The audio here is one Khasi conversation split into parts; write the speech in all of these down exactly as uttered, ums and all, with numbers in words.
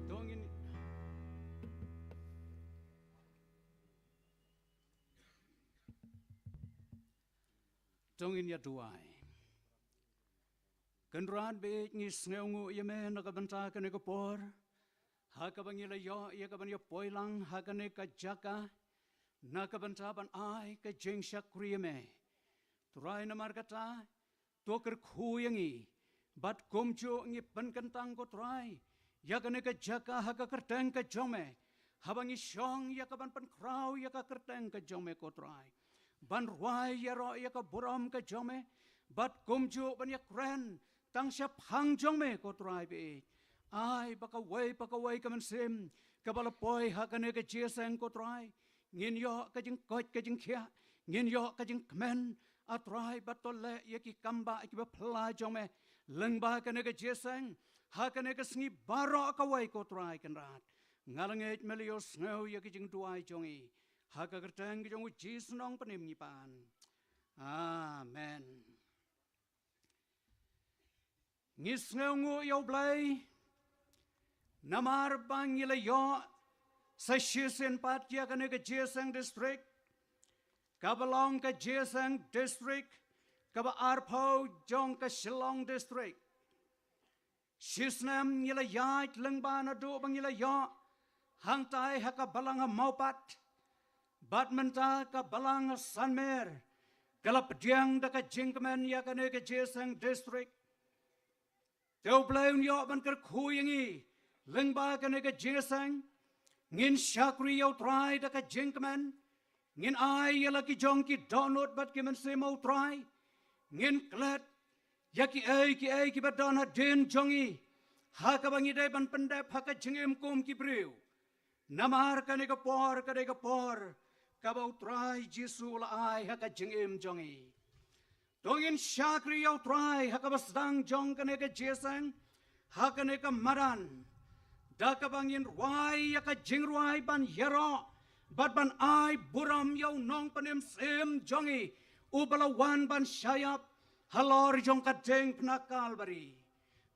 To ngin, to ngin ïa duwai. Kynrad baieit, ngi sngewnguh ïa me na ka bynta kane ka por ha kaba ngi la ïoh ïa kaban ïa poi lang ha kane ka jaka na ka bynta ban ai ka jingshakri ïa me. Trai, namar kata, to kyrkhu ïa ngi, bad kumjuh ngi pynkyntang, ko Trai, ïa kane ka jaka ha ka kyrteng ka jong me, haba ngi shong ïa kaban pynkhraw ïa ka kyrteng ka jong me, ko Trai, ban rwai ïaroh ïa ka burom ka jong me, bad kumjuh ban ïakren tang shaphang jong me, ko Trai baieit. Ai ba kawei pa kawei ka mynsiem kaba la poi ha kane ka jingïaseng, ko Trai, ngin ïoh ka jingkoit ka jingkhiah, ngin ïoh ka jingkmen, A Trai, bad to leh ïa ki kam ba, ïa kiba phylla jong me lyngba kane ka jingïaseng ha kane ka sngi baroh kawei, ko Trai Kynrad. Nga la ngeit me la ïohsngew ïa ka jingduwai jong ngi, ha ka kyrteng ka jong U Jisu Nongpynim ngi pan. Amen. Ngi sngewnguh ïa U Blei namar ba ngi la ïoh sa shisien pat ïa kane ka jingïaseng district, kaba long ka jingïaseng district kaba arphew jong ka Shillong District. Shisnem ngi la ïaid lyngba naduh ba ngi la ïoh hangtai ha ka balang ha Mawpat, bad mynta ka balang ha Sanmer ka la pdiang da ka jingkmen ïa kane ka jingïaseng district. Te U Blei un ïoh ban kyrkhu ïa ngi lyngba kane ka jingïaseng. Ngin shakri ïa U Trai da ka jingkmen. Ngin ai ïa la ki jong ki dohnud bad ki mynsiem, O Trai. Ngin klet ïa kiei kiei kiba don hadien jong ngi, ha kaba ngi dei ban pyndep ha ka jingim kum ki briew. Namar kane ka por ka dei ka por kaba U Trai Jisu u la ai ha ka jingim jong ngi. To ngin shakri ïa U Trai ha kaba sdang jong kane ka jingïaseng, ha kane ka madan, da kaba ngin rwai ïa ka jingrwai ban ïaroh bad ban ai burom ïa U Nongpynim Syiem jong ngi, uba la wan ban shah ïap halor jong ka diengphna Kalbari.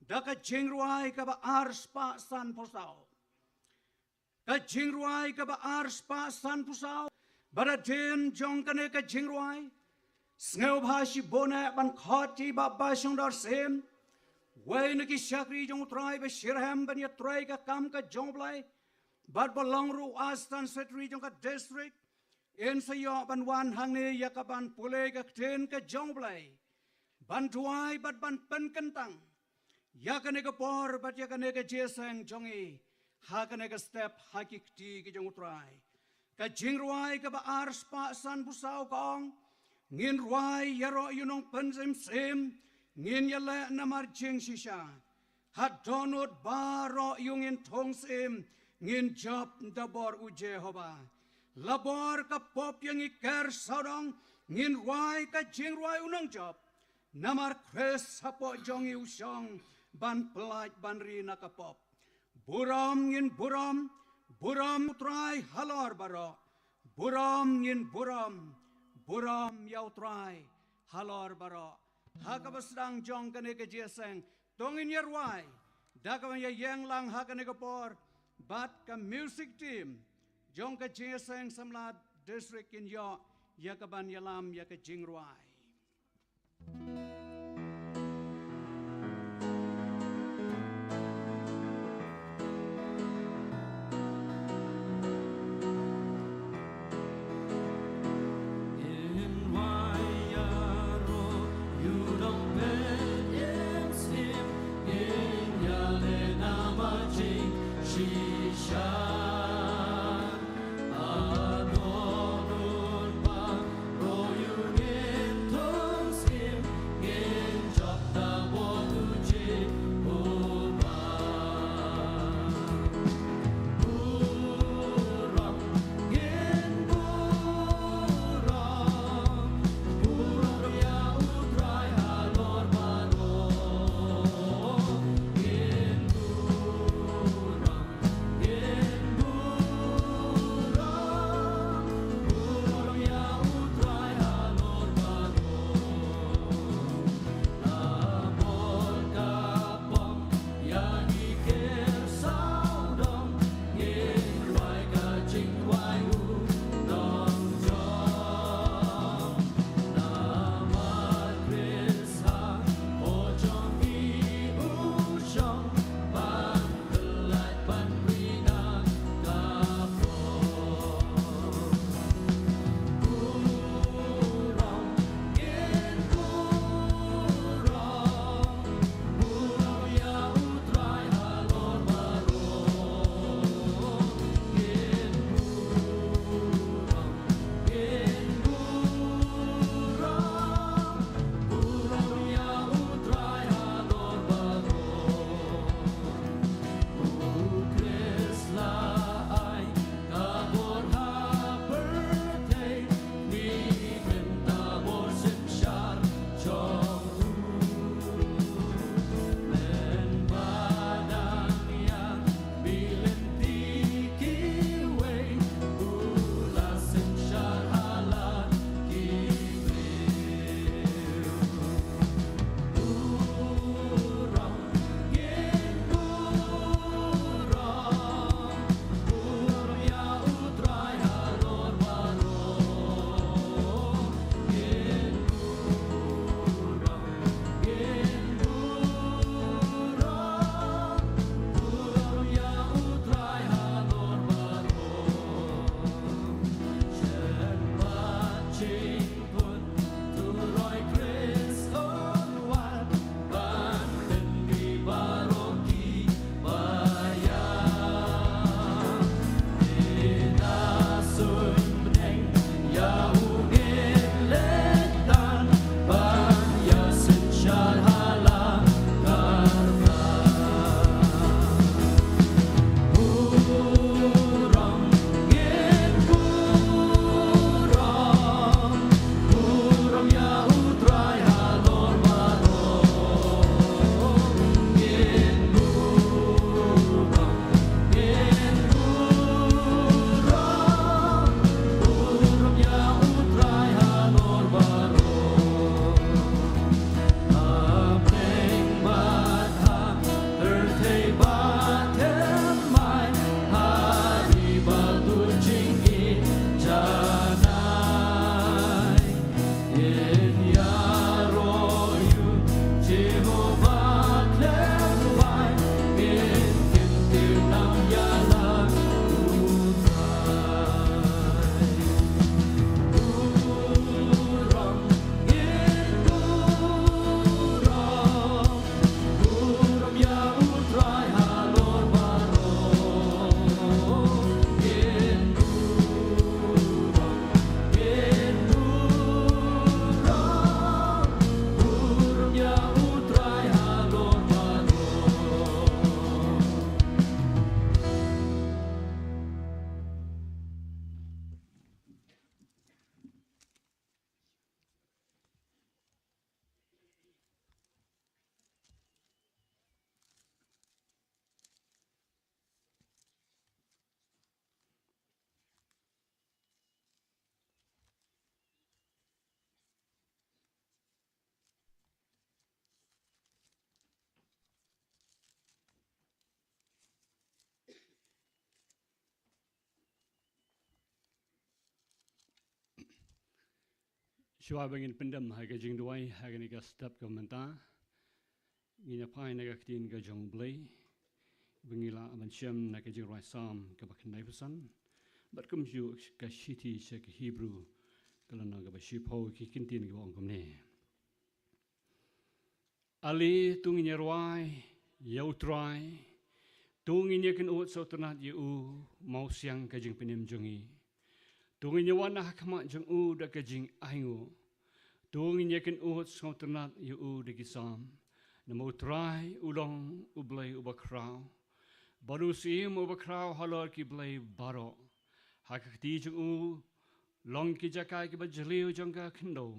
Da ka jingrwai kaba ar spah sanphew saw. Ka jingrwai kaba ar spah sanphew saw. Bad hadien jong kane ka jingrwai, sngewbha shibun eh ban khot ïa i Bah Bashongdor Syiem, wei na ki shakri jong U Trai ba shitrhem ban ïatrei ka kam ka jong U Blei, bad ba long ruh u Assistant Secretary jong ka district, in sa ïoh ban wan hangne ïa kaban pule ka ktien ka jong U Blei, ban duwai bad ban pynkyntang ïa kane ka por bad ïa kane ka jingïaseng jong ngi, ha kane ka step ha ki kti ki jong U Trai. Ka jingrwai kaba ar spah sanphew saw ka ong, ngin rwai ïaroh ïa U Nongpynim Syiem, ngin ïaleh namar jingshisha. Ha dohnud baroh ïa U ngin thung syiem, ngin jop da bor U Jehobah. La bor ka pop ïa ngi ker sawdong, ngin rwai ka jingrwai u nongjop. Namar Khrist hapoh jong ngi u shong, ban pyllait ban ri na ka pop. Burom ngin burom, burom U Trai halor baroh. Burom ngin burom, burom ïa U Trai halor baroh. Ha kaba sdang jong kane ka jingïaseng, to ngin ïa rwai da kaba ïa ïeng lang ha kane ka por bad ka music team jong ka jingïaseng samla district kin ïoh ïa kaban ïalam ïa ka jingrwai. Shuwa ba ngin pyndem ha ka jingduwai ha kane ka step ka mynta, ngin ïa phai na ka ktien ka jong U Blei ba ngi lah ban shem na ka jingrwai Salm kaba khyndai phew san bad kumjuh ka shithi sha ki Hebru ka lynnong kaba shiphew, ki kyntien kiba ong kumne. Ale to ngin ïa rwai ïa U Trai, to ngin ïa kynnoh sngewtynnat ïa u, mawsiang ka jingpynim jong ngi. To ngin ïa wan ha khmat jong u da ka jingainguh, to ngin ïa kynnoh sngewtynnat ïa u da ki salm. Namar U Trai u long U Blei uba khraw, bad u Syiem uba khraw halor ki blei baroh. Ha ka kti jong u long ki jaka kiba jylliew jong ka khyndew,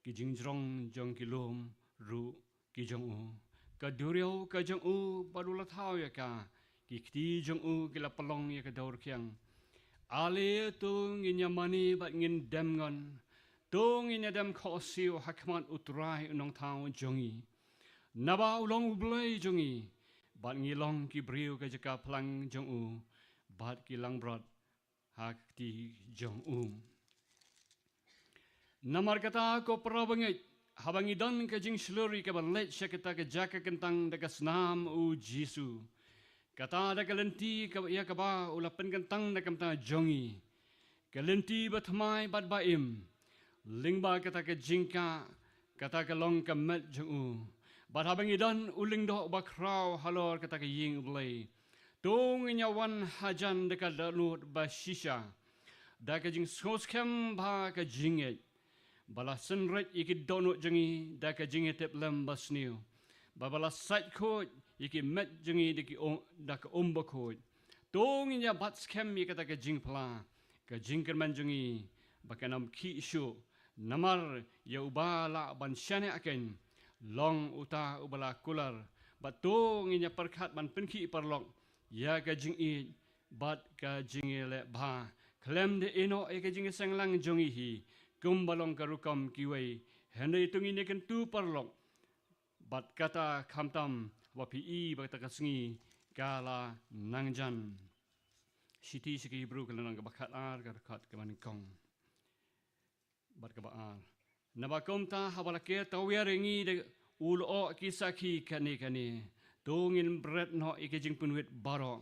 ki jingjrong jong ki lum ruh ki jong u. Ka duriaw ka jong u bad u la thaw ïa ka, ki kti jong u ki la pynlong ïa ka dor rkhiang. Ale to ngin ïa mane bad ngin dem ngon, to ngin ïa dem khohsiew ha khmat U Trai U Nongthaw jong ngi. Naba u long U Blei jong ngi, bad ngi long ki briew ka jaka phlang jong u, bad ki langbrot ha ka kti jong u. Namar kata ko para bangeit, haba ngi don ka jingshlur ïa kaba leit sha kata ka jaka kyntang da ka snam U Jisu, kata da ka lynti ka, ïa kaba u la pynkyntang na ka bynta jong ngi, ka lynti ba thymmai bad ba im, lyngba kata ka jingkah, kata ka long ka met jong u. Bad haba ngi don u lyngdoh ba khraw halor kata ka ïing U Blei, to ngin ïa wan hajan da ka dohnud ba shisha, da ka jingsngewskhem bha ka jingngeit, ba la synreit ïa ki dohnud jong ngi da ka jingïatiplem ba sniew, ba, ba la sait khuid ïa ki met jong ngi da ki um, da ka um bakhuid. To ngin ïa bat skhem ïa kata ka jingphla, ka jingkyrmen jong ngi ba kan ym khih shuh. Namar ïa uba lah ban shaniah keiñ long uta uba la kular. Bad to ngin ïa pyrkhat ban pynkhih paralok ïa ka jingïeit bad ka jingïaleh bha, khlem da ïehnoh ïa ka jingïaseng lang jong ngi hi kumba long ka rukom kiwei, hynrei to ngin ïa kyntu paralok bad kata khamtam ba phi i ba kata ka sngi ka la nang jan. Shithi sha ki Hebru ka lynnong kaba khatar, ka dkhot kaba nyngkong bad kaba ar. Naba kumta haba la ker tawiar ïa ngi da u lyoh ki sakhi kane kane, to ngin bret noh ïa ka jingpynwit baroh,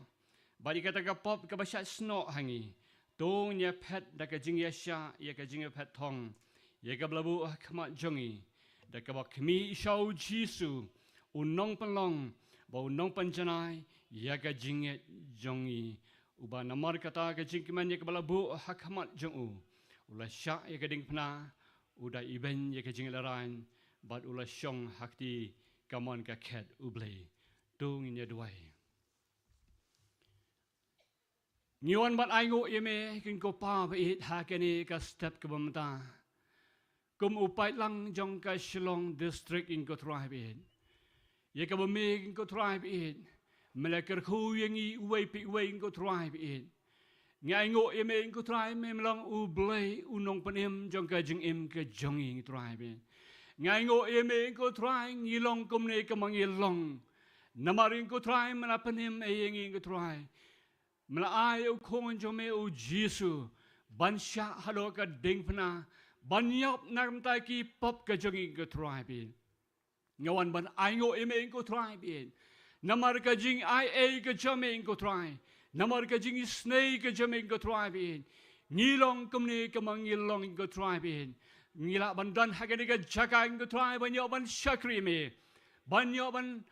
bad ïa kata ka pop kaba shah snoh ha ngi. To ngin ïa phet da ka jingïashah ïa ka jingïaphet thong ïa kaba la buh ha khmat jong ngi, da kaba khmih sha U Jisu, u nongpynlong bad u nongpynjanai ïa ka jingngeit jong ngi, uba namar kata ka jingkmen ïa kaba la buh ha khmat jong u, u la shah ïa ka diengphna, u da ibeiñ ïa ka jingïalehrain, bad u la shong ha kti kamon ka khet U Blei. To ngin ïa duwai. Ngi wan ban ainguh ïa me, ko Pa ba ïeit, ha kane ka step kaba mynta, kum u paidlang jong ka Shillong District, ko Trai ba ïeit. Ïa kaba me, ko Trai ba ïeit, me la kyrkhu ïa ngi uwei pa uwei, ko Trai ba ïeit. Ngi ainguh ïa me, ko Trai, me long U Blei u nongpynim jong ka jingim ka jong ngi, ko Trai ba ïeit. Ngi ainguh ïa me, ko Trai, ngi long kumne kumba ngi long. Namar, ko Trai, me la pynim ïa ngi, ko Trai. Me la ai u Khun jong me U Jisu ban shah halor ka diengphna, ban ïap na ka bynta ki pop ka jong ngi, ko Trai ba ïeit. Nga wan ban ainguh ïa me, ko Trai ba ïeit. Namar ka jingaiei ka jong me, ko Trai. Namar ka jingisynei ka jong me, ko Trai ba ïeit. Ngi long kumne kumba ngi long, ko Trai ba ïeit. Ngi lah ban don ha kane ka jaka, ko Trai, ban ïoh ban shakri me, ban ïoh ban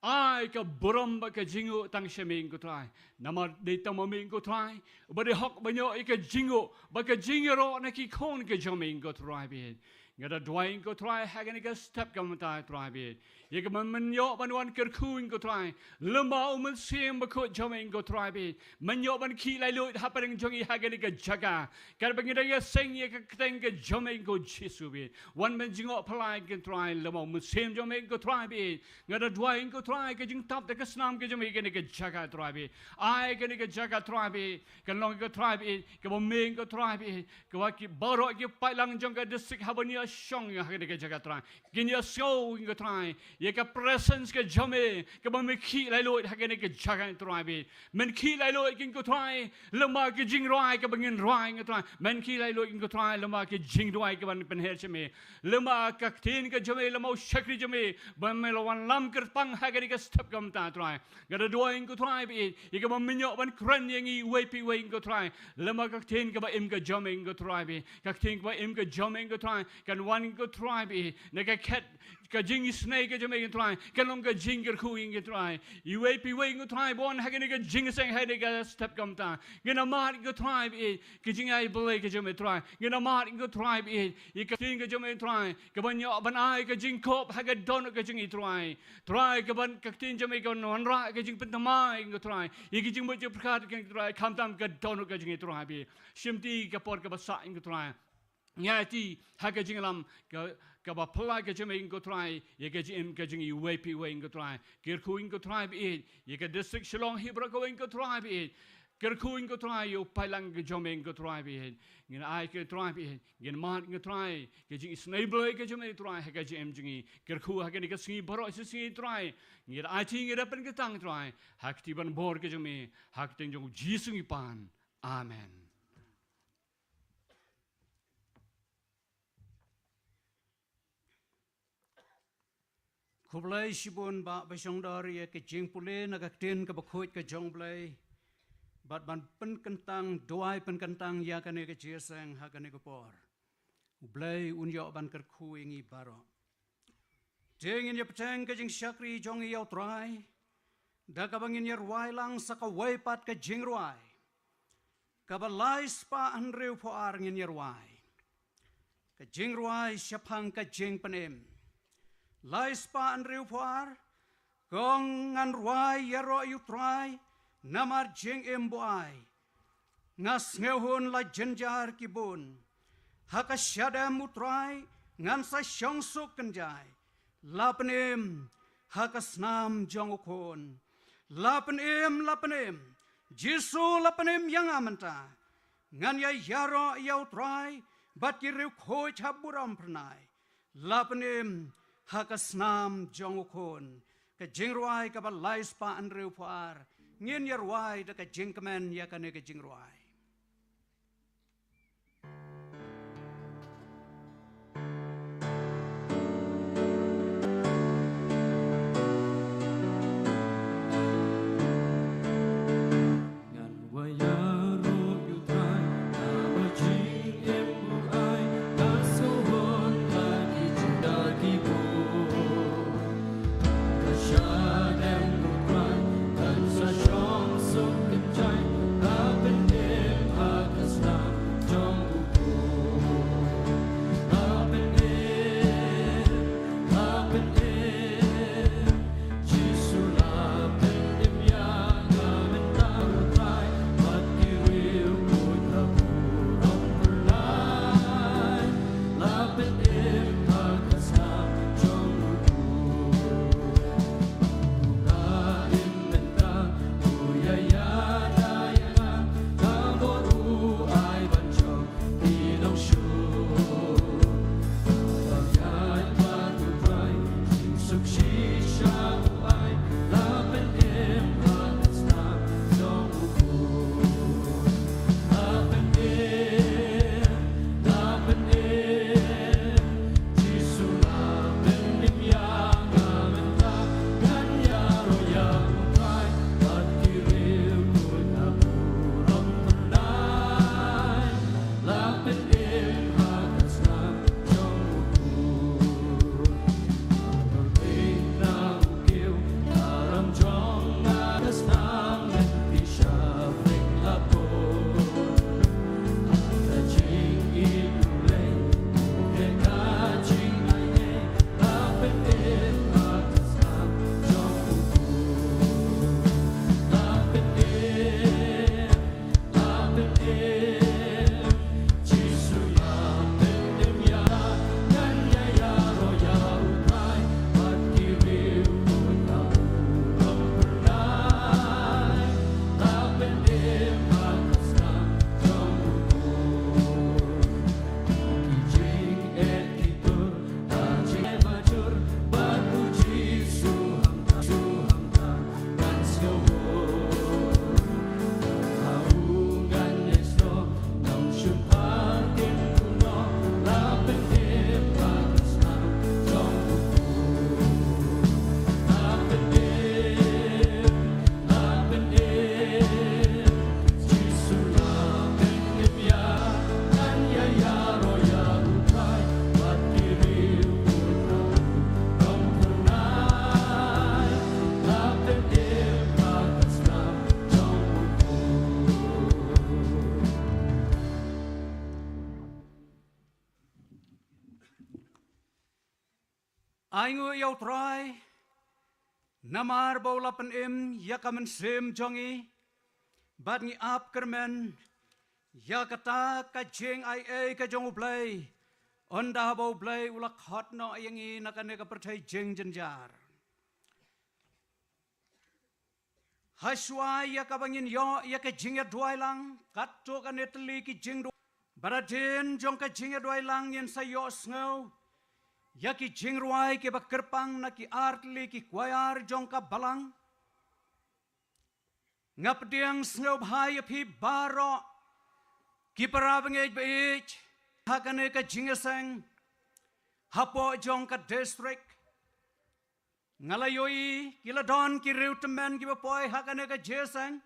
ai ka burom bad ka jingnguh tang sha me, ko Trai. Namar dei tang ma me, ko Trai, uba dei hok ban ïoh ïa ka jingnguh bad ka jingïaroh na ki khun ka jong me, ko Trai ba ïeit. Nga da duwai, ko Trai, ha kane ka step kaba mynta, Trai ba ïeit, ïa kaba men ïoh ban wan kyrkhu, ko Trai, lem bad u Mynsiem Bakhuid jong me, ko Trai ba ïeit. Men ïoh ban khih laitluid hapdeng jong ngi ha kane ka jaka, katba ngi dang ïaseng ïa ka kyrteng ka jong me, ko Jisu ba ïeit. Wan ban jngoh phylla, ko Trai, lem bad u Mynsiem jong me, ko Trai ba ïeit. Nga da duwai, ko Trai, ka jingtap da ka snam ka jong me ha kane ka jaka, Trai ba ïeit. Ai kane ka jaka, Trai ba ïeit, kan long, ko Trai ba ïeit, kaba me, ko Trai ba ïeit, kaba ki baroh ki paidlang jong ka district haba ngi ïa shong ïa ha kane ka jaka Trai. Kin ïa sngew ïa ka Trai, ïa ka presence ka jong me, kaba me khih laitluid ha kane ka jaka Trai bad. Men khih laitluid ïa ka Trai, lem bad ka jingrwai kaba ngin rwai ïa ka Trai. Men khih laitluid ïa ka Trai, lem bad ka jingduwai kaba ngin pynher sha me. Lem bad ka ktien ka jong me, lem bad u shakri jong me, ba me la wanlam kyrpang ha kane ka step ka mynta Trai. Nga da duwai ïa ka Trai bad, ïa kaba me ïoh ban kren ïa ngi iwei pa iwei ïa ka Trai. Lem bad ka ktien kaba im ka jong me ïa ka Trai bad. Ka ktien kaba im ka jong me ïa ka Trai. Kan wan ïa ka Trai bad. Na ka khet ka jingisynei ka jong me ïa ka Trai. Kan long ka jingkyrkhu ïa ka Trai. Iwei pa iwei ïa ka Trai ba wan ha kane ka jingïaseng ha kane ka step ka mynta. Ngin ïa mad ïa ka Trai bad. Ka jingaiblei ka jong me Trai. Ngin ïa mad ïa ka Trai bad. Ïa ka ktien ka jong me Trai. Kaban ïoh ban ai ka jingkup ha ka dohnud ka jong ngi Trai. Trai kaban ka ktien jong me kaban wanrah ka jingpynthymmai ïa ka Trai. Ïa ka jingmut jingpyrkhat ka Trai. Khamtam ka dohnud ka jong ngi Trai bad. Shimti ka por kaba sah ïa ka Trai. Ngi aiti ha ka jingïalam ka, kaba phylla ka jong me ïa ka Trai, ïa ka jingim ka jong ngi iwei pa iwei ïa ka Trai. Kyrkhu ïa ka Trai bad, ïa ka district Shillong hi baroh kawei ïa ka Trai bad. Kyrkhu ïa ka Trai ïa u paidlang ka jong me ïa ka Trai bad. Ngin ai ka Trai bad, ngin mad ïa ka Trai, ka jingisynei Blei ka jong me Trai, ha ka jingim jong ngi. Kyrkhu ha kane ka sngi baroh shi sngi Trai. Ngin aiti ngin pynkyntang Trai, ha ka kti ban bor ka jong me, ha ka kyrteng jong u Jisu ngi pan. Amen. Khublei shibun Bah Bashongdor ïa ka jingpule na ka ktien kaba khuid ka jong U Blei. Bad ban pynkyntang, duwai pynkyntang ïa kane ka jingïaseng ha kane ka por. U Blei un ïoh ban kyrkhu ïa ngi baroh. Te ngin ïa bteng ka jingshakri jong ngi ïa U Trai. Da kaba ngin ïa rwai lang sa kawei pat ka jingrwai. Kaba lai spah hynriew phew ar ngin ïa rwai. Ka jingrwai shaphang ka jingpynim. Lai spah hynriew phew ar, kong ngan rwai ïaroh ïa U Trai, namar jingim buaid. Nga sngewhun la jynjar ki bun. Ha ka shadem U Trai, ngan sa shong suk kynjai. La pynim, ha ka snam jong U Khun. La pynim, la pynim. Jisu la pynim ïa nga mynta. Ngan ïa ïaroh ïa U Trai, bad ki riewkhuid ha burom phyrnai. La pynim, ha ka snam jong U Khun. Ka jingrwai kaba lai spah hynriew phew ar. Ngin ïa rwai da ka jingkmen ïa kane ka jingrwai. Ai nguh ïa U Trai namar ba u la pynim ïa ka mynsiem jong ngi, bad ngi ap kyrmen ïa kata ka jingai ei ka jong U Blei, ynda ba U Blei u la khot noh ïa ngi na kane ka pyrthei jingjynjar. Hashwa ïa kaba ngin ïoh ïa ka jingïaduwai lang katto katne tylli ki jingduwai, bad hadien jong ka jingïaduwai lang ngin sa ïohsngew ïa ki jingrwai kiba kyrpang na ki artylli ki kwaiar jong ka balang. Nga pdiang sngewbha ïa phi baroh ki parabangeit ba ïeit ha kane ka jingïaseng hapoh jong ka district. Nga la ïohi ki la don ki riewtymmen kiba poi ha kane ka jingïaseng.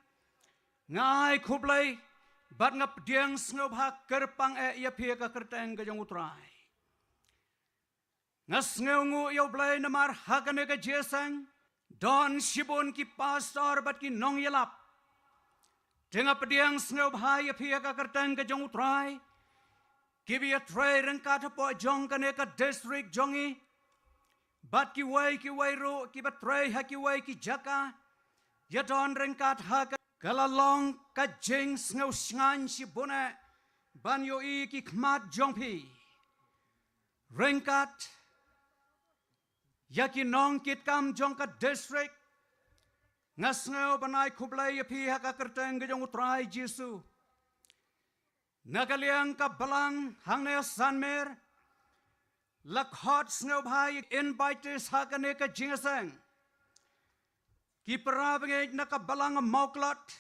Nga ai khublei bad nga pdiang sngewbha kyrpang eh ïa phi ha ka kyrteng ka jong U Trai. Nga sngewnguh ïa U Blei namar ha kane ka jingïaseng don shibun ki pastor bad ki nongïalap. Te nga pdiang sngewbha ïa phi ha ka kyrteng ka jong U Trai, kiba ïatrei ryngkat hapoh jong kane ka district jong ngi, bad kiwei kiwei ruh kiba trei ha kiwei ki jaka, ïa don ryngkat ha ka, ka la long ka jingsngewshngaiñ shibun eh ban ïohi ki khmat jong phi ryngkat ïa ki nongkitkam jong ka district. Nga sngew ban ai khublei ïa phi ha ka kyrteng ka jong U Trai Jisu. Na ka liang ka balang hangne Sanmer, la khot sngewbha ïa ki invitees ha kane ka jingïaseng, ki parabangeit na ka balang Mawklot,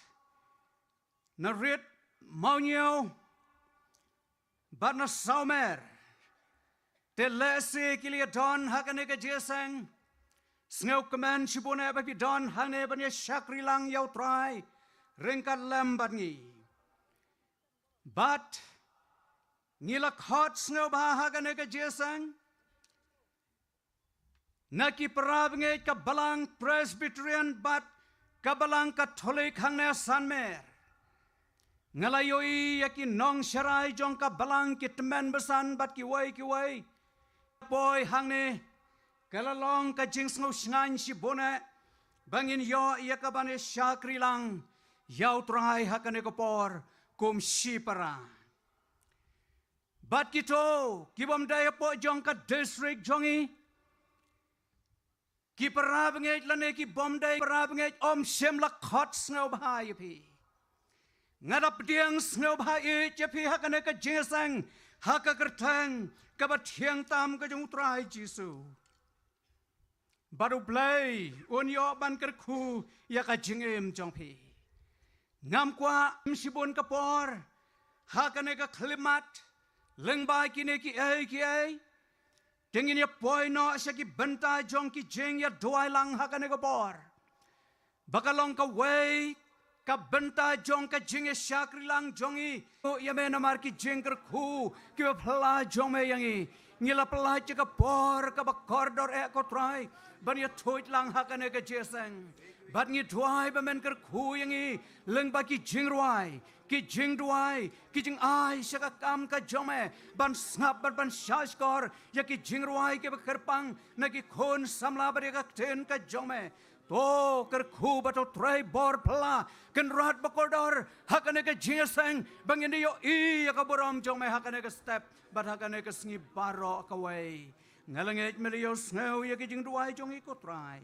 na rit Mawñiew bad na Sawmer. Te lehse ki la ïa don ha kane ka jingïaseng. Sngewkmen shibun eh ba phi don hangne ban ïa shakri lang ïa U Trai ryngkat lem bad ngi. Bad ngi la khot sngewbha ha kane ka jingïaseng na ki parabangeit ka balang Presbyterian bad ka balang Katholik hangne Sanmer. Nga la ïohi ïa ki nongsharai jong ka balang, ki tymmen basan bad kiwei kiwei poi hangne. Ka la long ka jingsngewshngaiñ shibun eh ba ngin ïoh ïa ka ban ïa shakri lang ïa U Trai ha kane ka por kum shipara. Bad kito ki bym dei hapoh jong ka district jong ngi, ki parabangeit lane ki bym dei parabangeit, ym shym la khot sngewbha ïa phi. Nga da pdiang sngewbha ïa phi ha kane ka jingïaseng ha ka kyrteng kaba thiang tam ka jong U Trai Jisu. Bad U Blei un ïoh ban kyrkhu ïa ka jingim jong phi. Ngam kwah shibun ka por ha kane ka khyllipmat lyngba kine kiei kiei. Te ngin ïa poi noh sha ki bynta jong ki jingïaduwai lang ha kane ka por, ba ka long kawei ka bynta jong ka jingïashakri lang jong ngi. Ïa me namar ki jingkyrkhu kiba phylla jong me ïa ngi. Ngi la pyllait ïa ka por kaba kordor eh, ko Trai, ban ïathuh lang ha kane ka jingïaseng. Bad ngi duwai ba men kyrkhu ïa ngi lyngba ki jingrwai, ki jingduwai, ki jingai sha ka kam ka jong me, ban sngap bad ban shahshkor ïa ki jingrwai kiba kyrpang na ki khun samla bad ïa ka ktien ka jong me. To kyrkhu bad to trei bor phylla, Kynrad bakordor, ha kane ka jingïaseng ba ngin ïohi ïa ka burom jong me ha kane ka step bad ha kane ka sngi baroh kawei. Nga la ngeit me la ïohsngew ïa ki jingduwai jong ngi, ko Trai.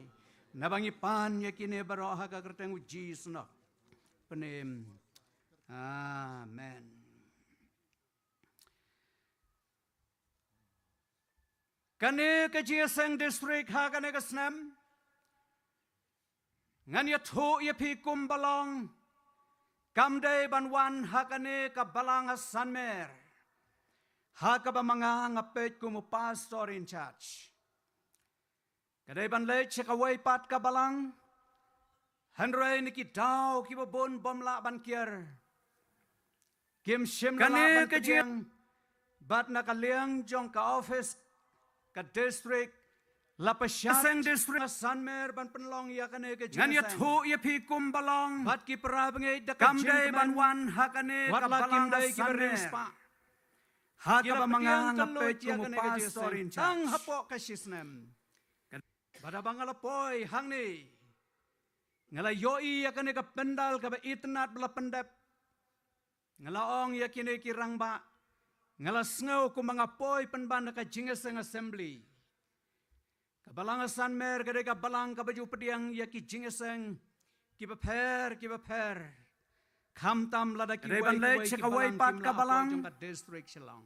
Naba ngi pan ïa kine baroh ha ka kyrteng U Jisu, ngi pynim. Amen. Kane ka jingïaseng district ha kane ka snem, ngan ïathuh ïa phi kumba long. Kam dei ban wan ha kane ka balang ha Sanmer ha kaba ma nga nga peit kum u pastor in charge. Ka dei ban leit sha kawei pat ka balang, hynrei na ki daw kiba bun bym lah ban kiar. Kim shym la lah ban pdiang, bad na ka liang jong ka office ka district, la pynshai seng district Sanmer ban pynlong ïa kane ka jingïaseng. Ngan ïathuh ïa phi kumba long. Bad ki parabangeit, da ka kam dei ban wan ha kane ka balang ha Sanmer ha kaba ma nga nga peit kum u pastor in charge. Tang hapoh ka shisnem. Bad haba nga la poi hangne, nga la ïohi ïa kane ka pendal kaba itynnad ba la pyndep. Nga la ong ïa kine ki rangbah, nga la sngew kumba nga poi pynban ha ka jingïaseng assembly. Ka balang ha Sanmer ka dei ka balang kaba ju pdiang ïa ki jingïaseng kiba pher kiba pher. Khamtam lada kiwei kiwei ki balang kim lah hapoh jong ka district Shillong.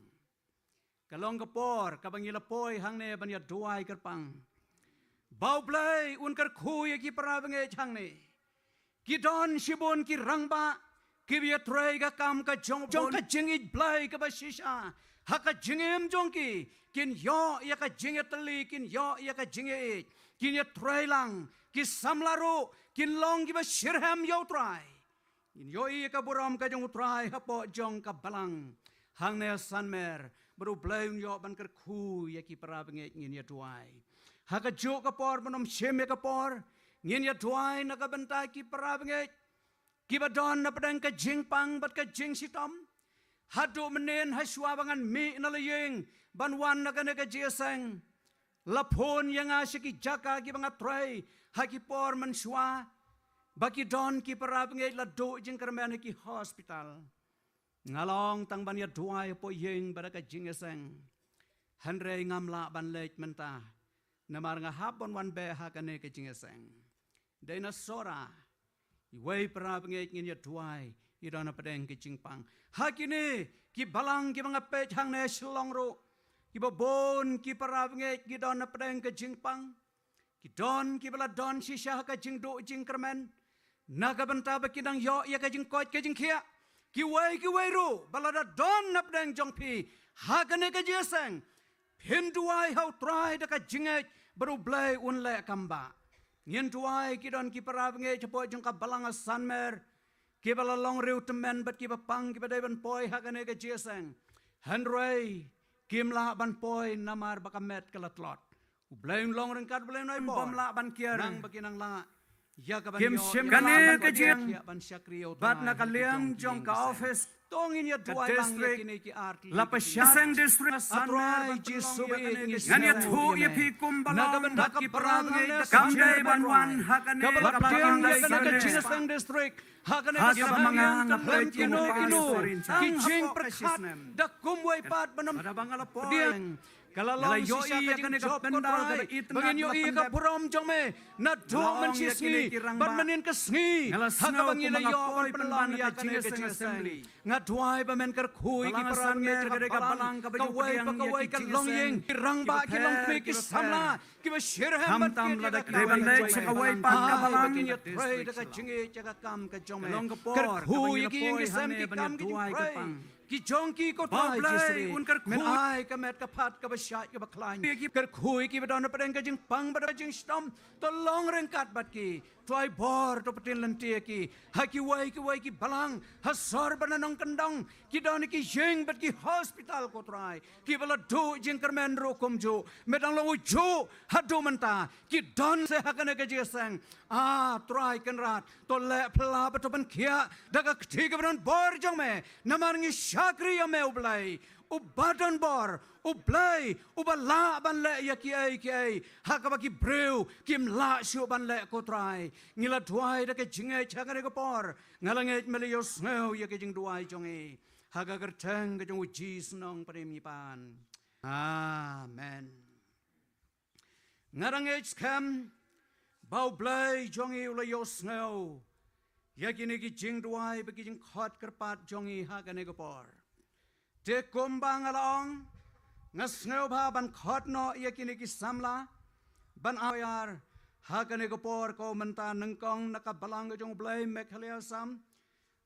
Ka long ka por kaba ngi la poi hangne ban ïa duwai kyrpang ba U Blei un kyrkhu ïa ki para bangeit hangne. Ki don shibun ki rangbah kiba ïatrei ka kam ka jong, jong ka jingïeit Blei kaba shisha. Ha ka jingim jong ki, kin ïoh ïa ka jingïatylli, kin ïoh ïa ka jingïeit, kin ïatrei lang, ki samla ruh kin long kiba shitrhem ïa U Trai. Ngin ïohi ïa ka burom ka jong U Trai hapoh jong ka balang hangne ha Sanmer, bad U Blei un ïoh ban kyrkhu ïa ki para bangeit. Ngin ïa duwai. Ha kajuh ka por ban ym shim ïa ka por, ngin ïa duwai na ka bynta ki para bangeit kiba don na pdeng ka jingpang bad ka jingshitom. Haduh mynnin hashwa ba ngan mih na la ïing ban wan na kane ka jingïaseng, la phone ïa nga sha ki jaka kiba nga trei ha ki por mynshuwa ba ki don ki para bangeit la duh jingkyrmen ha ki hospital. Nga la ong tang ban ïa duwai hapoh ïing bad ha ka jingïaseng, hynrei ngam lah ban leit mynta, namar nga hap ban wan beh ha kane ka jingïaseng. Dei na Sora, iwei para bangeit ngin ïa duwai, i don na pdeng ka jingpang. Ha kine ki balang kiba nga peit hangne ha Shillong ruh, kiba bun ki para bangeit ki don na pdeng ka jingpang. Ki don kiba la don shisha ha ka jingduh jingkyrmen, na ka bynta ba ki nang ïoh ïa ka jingkoit ka jingkhiah. Kiwei kiwei ruh ba la da don na pdeng jong phi ha kane ka jingïaseng, phin duwai ha U Trai da ka jingngeit bad U Blei un leh kam bah. Ngin duwai ki don ki para bangeit hapoh jong ka balang ha Sanmer kiba la long riewtymmen bad kiba pang kiba dei ban poi ha kane ka jingïaseng, hynrei kim lah ban poi namar ba ka met ka la tlot. U Blei un long ryngkat, U Blei un ai bor. Bym lah ban kiar nang ba ki nang lah ïa ka ban ïoh, kim shim ïa ka ban pdiang, ïa ban shakri ïa U Trai bad na ka liang jong ka office. To ngin ïa duwai lang ïa kine ki artylli la pynshai seng district. A Trai Jisu ba ïeit, ngan ïathuh ïa phi kumba long bad ki para bangeit kam dei ban wan ha kane ka pdiang ïa kane ka jingïaseng district. Ha kane ka samla nga peit kino kino ki jingpyrkhat da kumwei pat ban ym pdiang. Ka la long shisha ka jingjop, ko Trai, ba ngin ïohi ïa ka burom jong me naduh mynshisngi bad mynnin ka sngi, ha kaba ngin la ïoh ban pynlong ïa kane ka jingïaseng. Nga duwai ba men kyrkhu ïa ki para bangeit jong ka balang, kawei pa kawei, ka longïing, ki rangbah, ki longkmie, ki samla kiba shitrhem bad ki ïa ka kam ka jong me. Ai ba kin ïatrei da ka jingïeit ïa ka kam ka jong me. Kyrkhu ïa ki ïing ki sem, ki kam, ki jingpyrkhat ki jong ki, ko Trai Jisu. Men ai ka met ka phad kaba shait kaba khlaiñ. Kyrkhu ïa kiba don hapdeng ka jingpang bad ka jingshitom, to long ryngkat bad ki. To ai bor, to pynlynti ïa ki ha kiwei kiwei ki balang, ha sor bad na nongkyndong, ki don ha ki ïing bad ki hospital, ko Trai. Kiba la duh jingkyrmen ruh kumjuh, me dang long ujuh haduh mynta. Ki don se ha kane ka jingïaseng. A Trai Kynrad, to leh phylla bad to pynkhiah da ka kti kaba don bor jong me, namar ngi shakri ïa me, U Blei uba don bor, U Blei uba lah ban leh ïa kiei kiei ha kaba ki briew kim lah shuh ban leh, ko Trai. Ngi la duwai da ka jingngeit ha kane ka por. Nga la ngeit me la ïohsngew ïa ka jingduwai jong ngi, ha ka kyrteng ka jong U Jisu Nongpynim ngi pan. Amen. Nga dang ngeit skhem ba U Blei jong ngi u la ïohsngew ïa kine ki jingduwai bad ki jingkhot kyrpad jong ngi ha kane ka por. Te kumba nga la ong, nga sngewbha ban khot noh ïa kine ki samla ban ïar ha kane ka por kaba mynta, nyngkong na ka Balang ka jong U Blei Meghalaya Assam,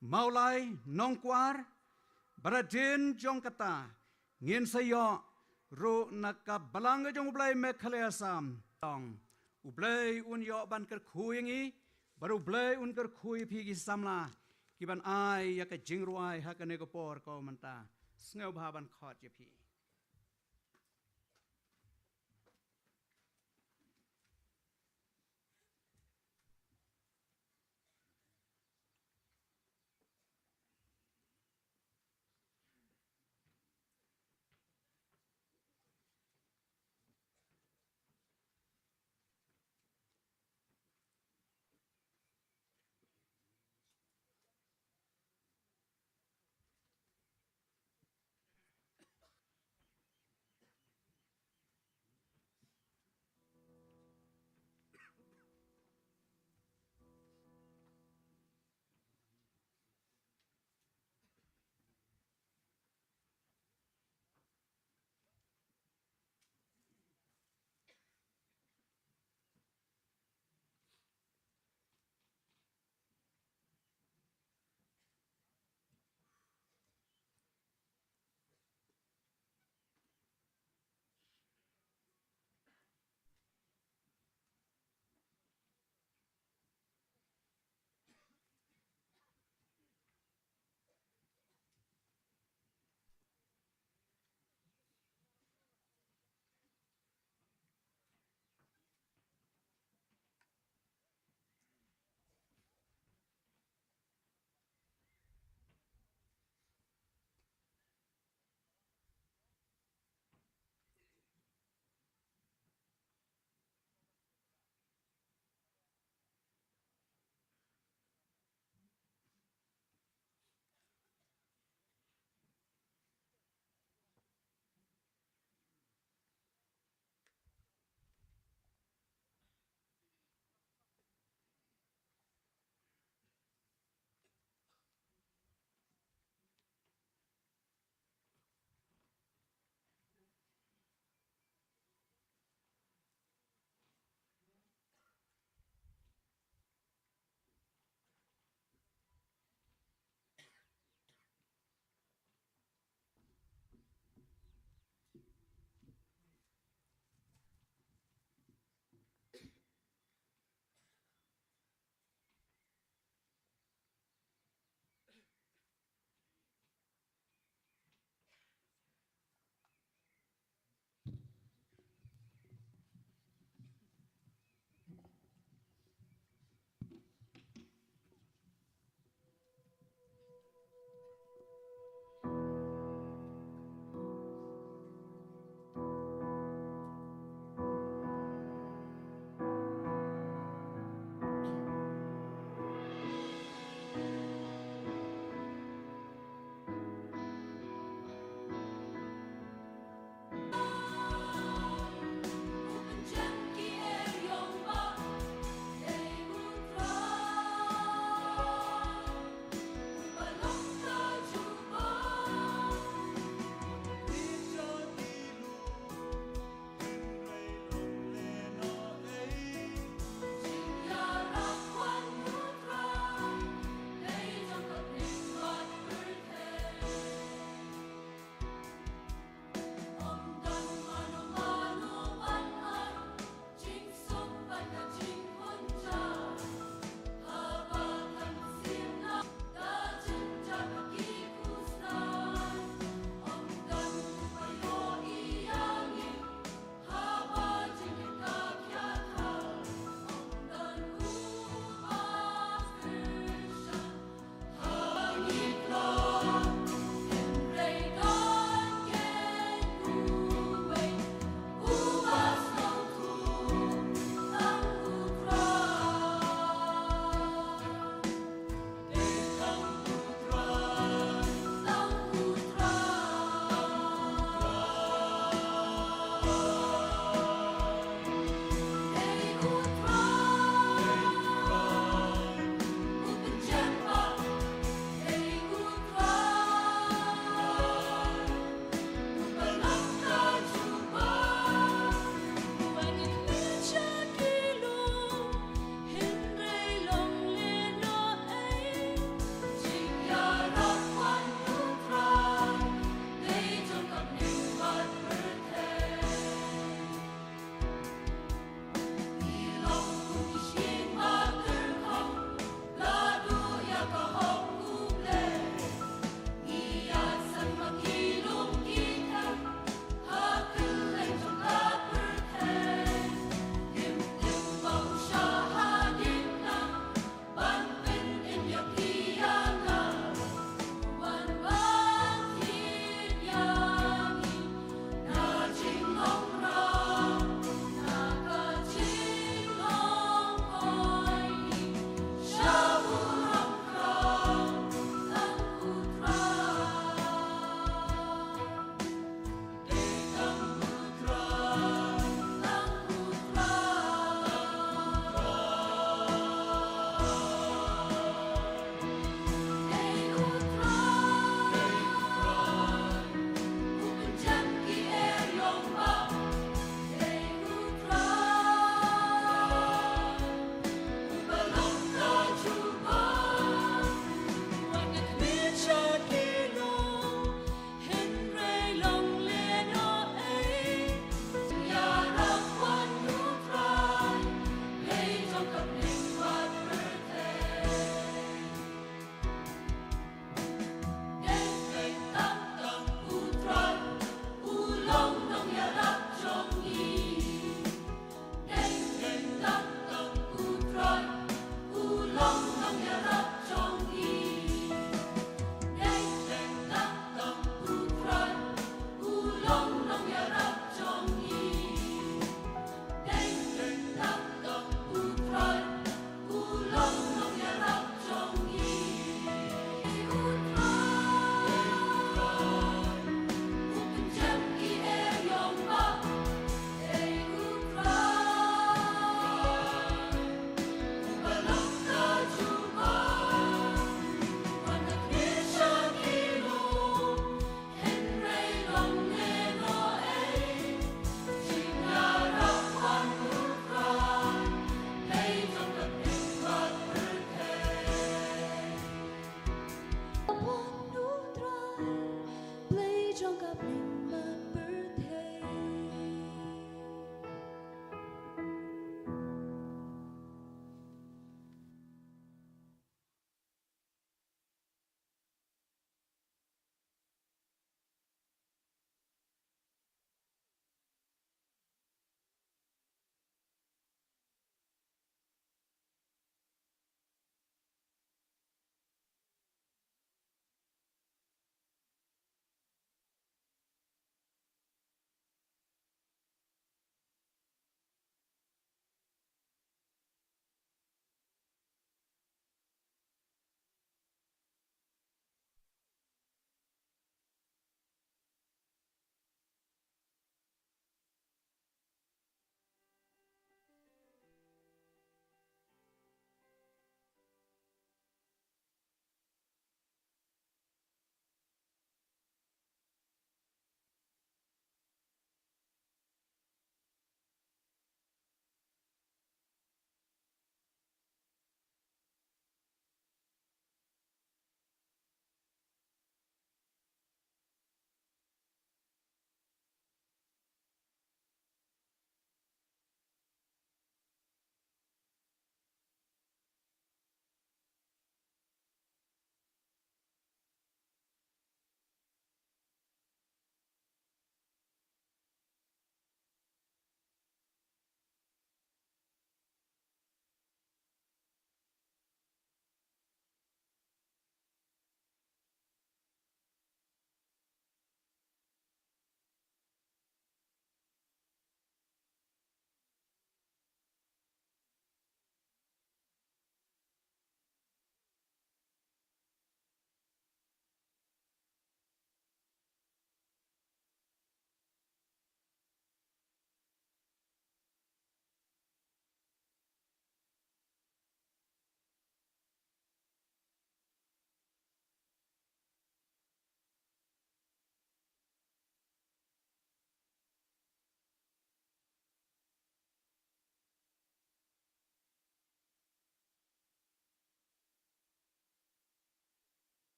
Mawlai, Nongkwar, bad hadien jong kata ngin sa ïoh ruh na ka Balang ka jong U Blei Meghalaya Assam. Tang U Blei un ïoh ban kyrkhu ïa ngi, bad U Blei un kyrkhu ïa phi ki samla ki ban ai ïa ka jingrwai ha kane ka por kaba mynta. Sngewbha ban khot ïa phi.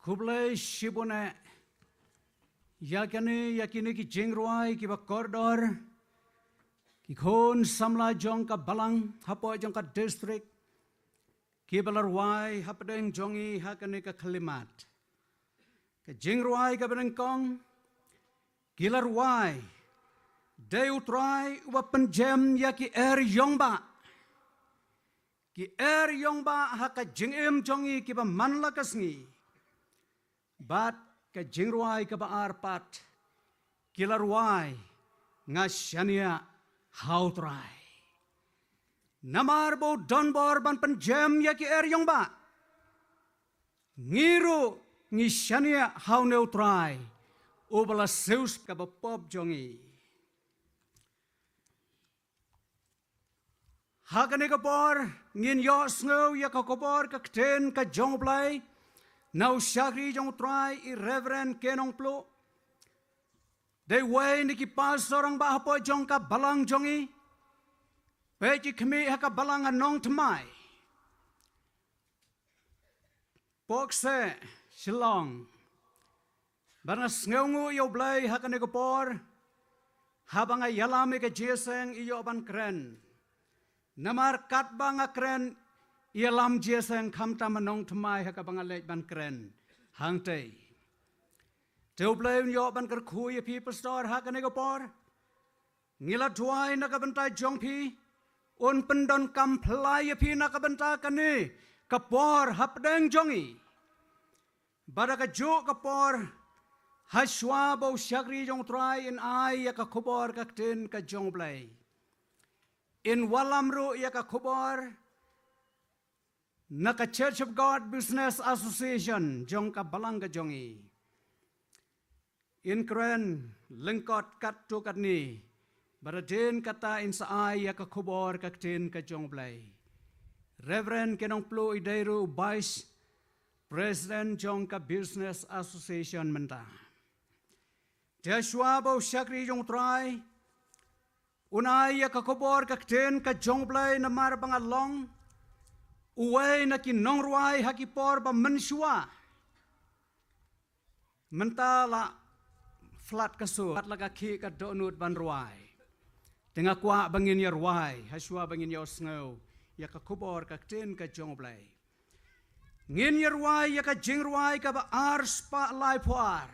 Khublei shibun eh ïa kane, ïa kine ki jingrwai kiba kordor, ki khun samla jong ka balang hapoh jong ka district, kiba la rwai hapdeng jong ngi ha kane ka khyllipmat. Ka jingrwai kaba nyngkong, ki la rwai: Dei U Trai uba pynjem ïa ki er ïongbah. Ki er ïongbah ha ka jingim jong ngi kiba man la ka sngi. Bad ka jingrwai kaba ar pat, ki la rwai: Nga shaniah ha U Trai. Namar ba u don bor ban pynjem ïa ki er ïongbah, ngi ruh ngi shaniah ha une U Trai uba la siew kaba pop jong ngi. Ha kane ka por ngin ïohsngew ïa ka khubor ka ktien ka jong U Blei na u shakri jong U Trai, i Reverend K. Nongpluh. Dei uwei na ki pastor rangbah hapoh jong ka balang jong ngi. Peit ki khmih ha ka balang ha Nongthymmai, Pokse, Shillong. Bad nga sngewnguh ïa U Blei ha kane ka por, haba nga ïalam ïa ka jingïaseng, i ïoh ban kren. Namar katba nga kren, i ïalam jingïaseng khamtam ha Nongthymmai ha kaba nga leit ban kren hangtei. Te U Blei un ïoh ban kyrkhu ïa phi pastor ha kane ka por. Ngi la duwai na ka bynta jong phi, un pyndonkam phylla ïa phi na ka bynta kane ka por hapdeng jong ngi. Bad ha kajuh ka por, hashwa ba u shakri jong U Trai in ai ïa ka khubor ka ktien ka jong U Blei, in wallam ruh ïa ka khubor na ka Church of God Business Association jong ka balang ka jong ngi. In kren lyngkot katto katne, bad hadien kata in sa ai ïa ka khubor ka ktien ka jong U Blei. Reverend K. Nongpluh i dei ruh u Vice President jong ka Business Association mynta. Te hashwa ba u shakri jong U Trai un ai ïa ka khubor ka ktien ka jong U Blei, namar ba nga long uwei na ki nongrwai ha ki por ba mynshuwa. Mynta la flat ka sur, flat la ka khih ka dohnud ban rwai. Te nga kwah ba ngin ïa rwai hashwa ba ngin ïohsngew ïa ka khubor ka ktien ka jong U Blei. Ngin ïa rwai ïa ka jingrwai kaba ar spah laiphew ar.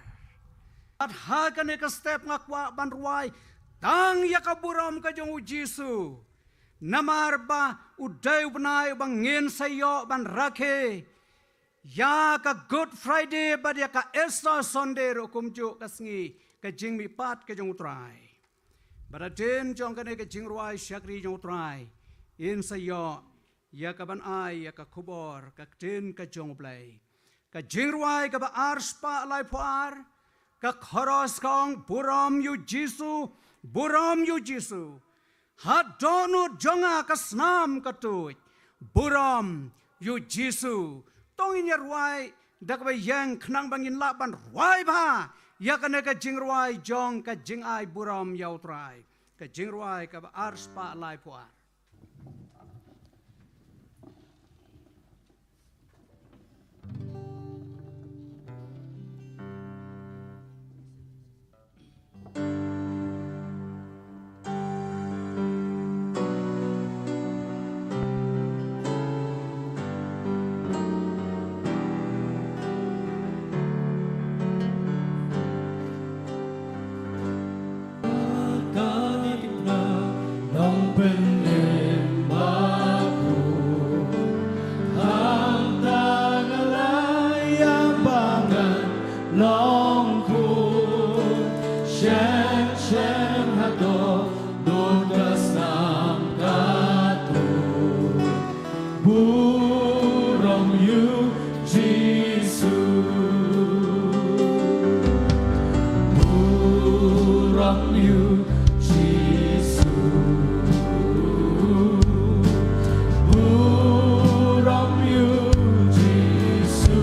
Bad ha kane ka step nga kwah ban rwai tang ïa ka burom ka jong U Jisu. Namar ba u dei u bnai uba ngin sa ïoh ban rakhe ïa ka Good Friday bad ïa ka Easter Sunday ruh kumjuh ka sngi ka jingmihpat ka jong U Trai. Bad hadien jong kane ka jingrwai shakri jong U Trai in sa ïoh ïa ka ban ai ïa ka khubor ka ktien ka jong U Blei. Ka jingrwai kaba ar spah laiphew ar, ka chorus ka ong: Burom ïa U Jisu, burom ïa U Jisu. Ha dohnud jong nga ka snam ka tuid, burom ïa U Jisu. To ngin ïa rwai da kaba ïeng khnang ba ngin lah ban rwai bha ïa kane ka jingrwai jong ka jingai burom ïa U Trai. Ka jingrwai kaba ar spah laiphew ar. Burom ïa u Jisu. Burom ïa u Jisu. Burom ïa u Jisu.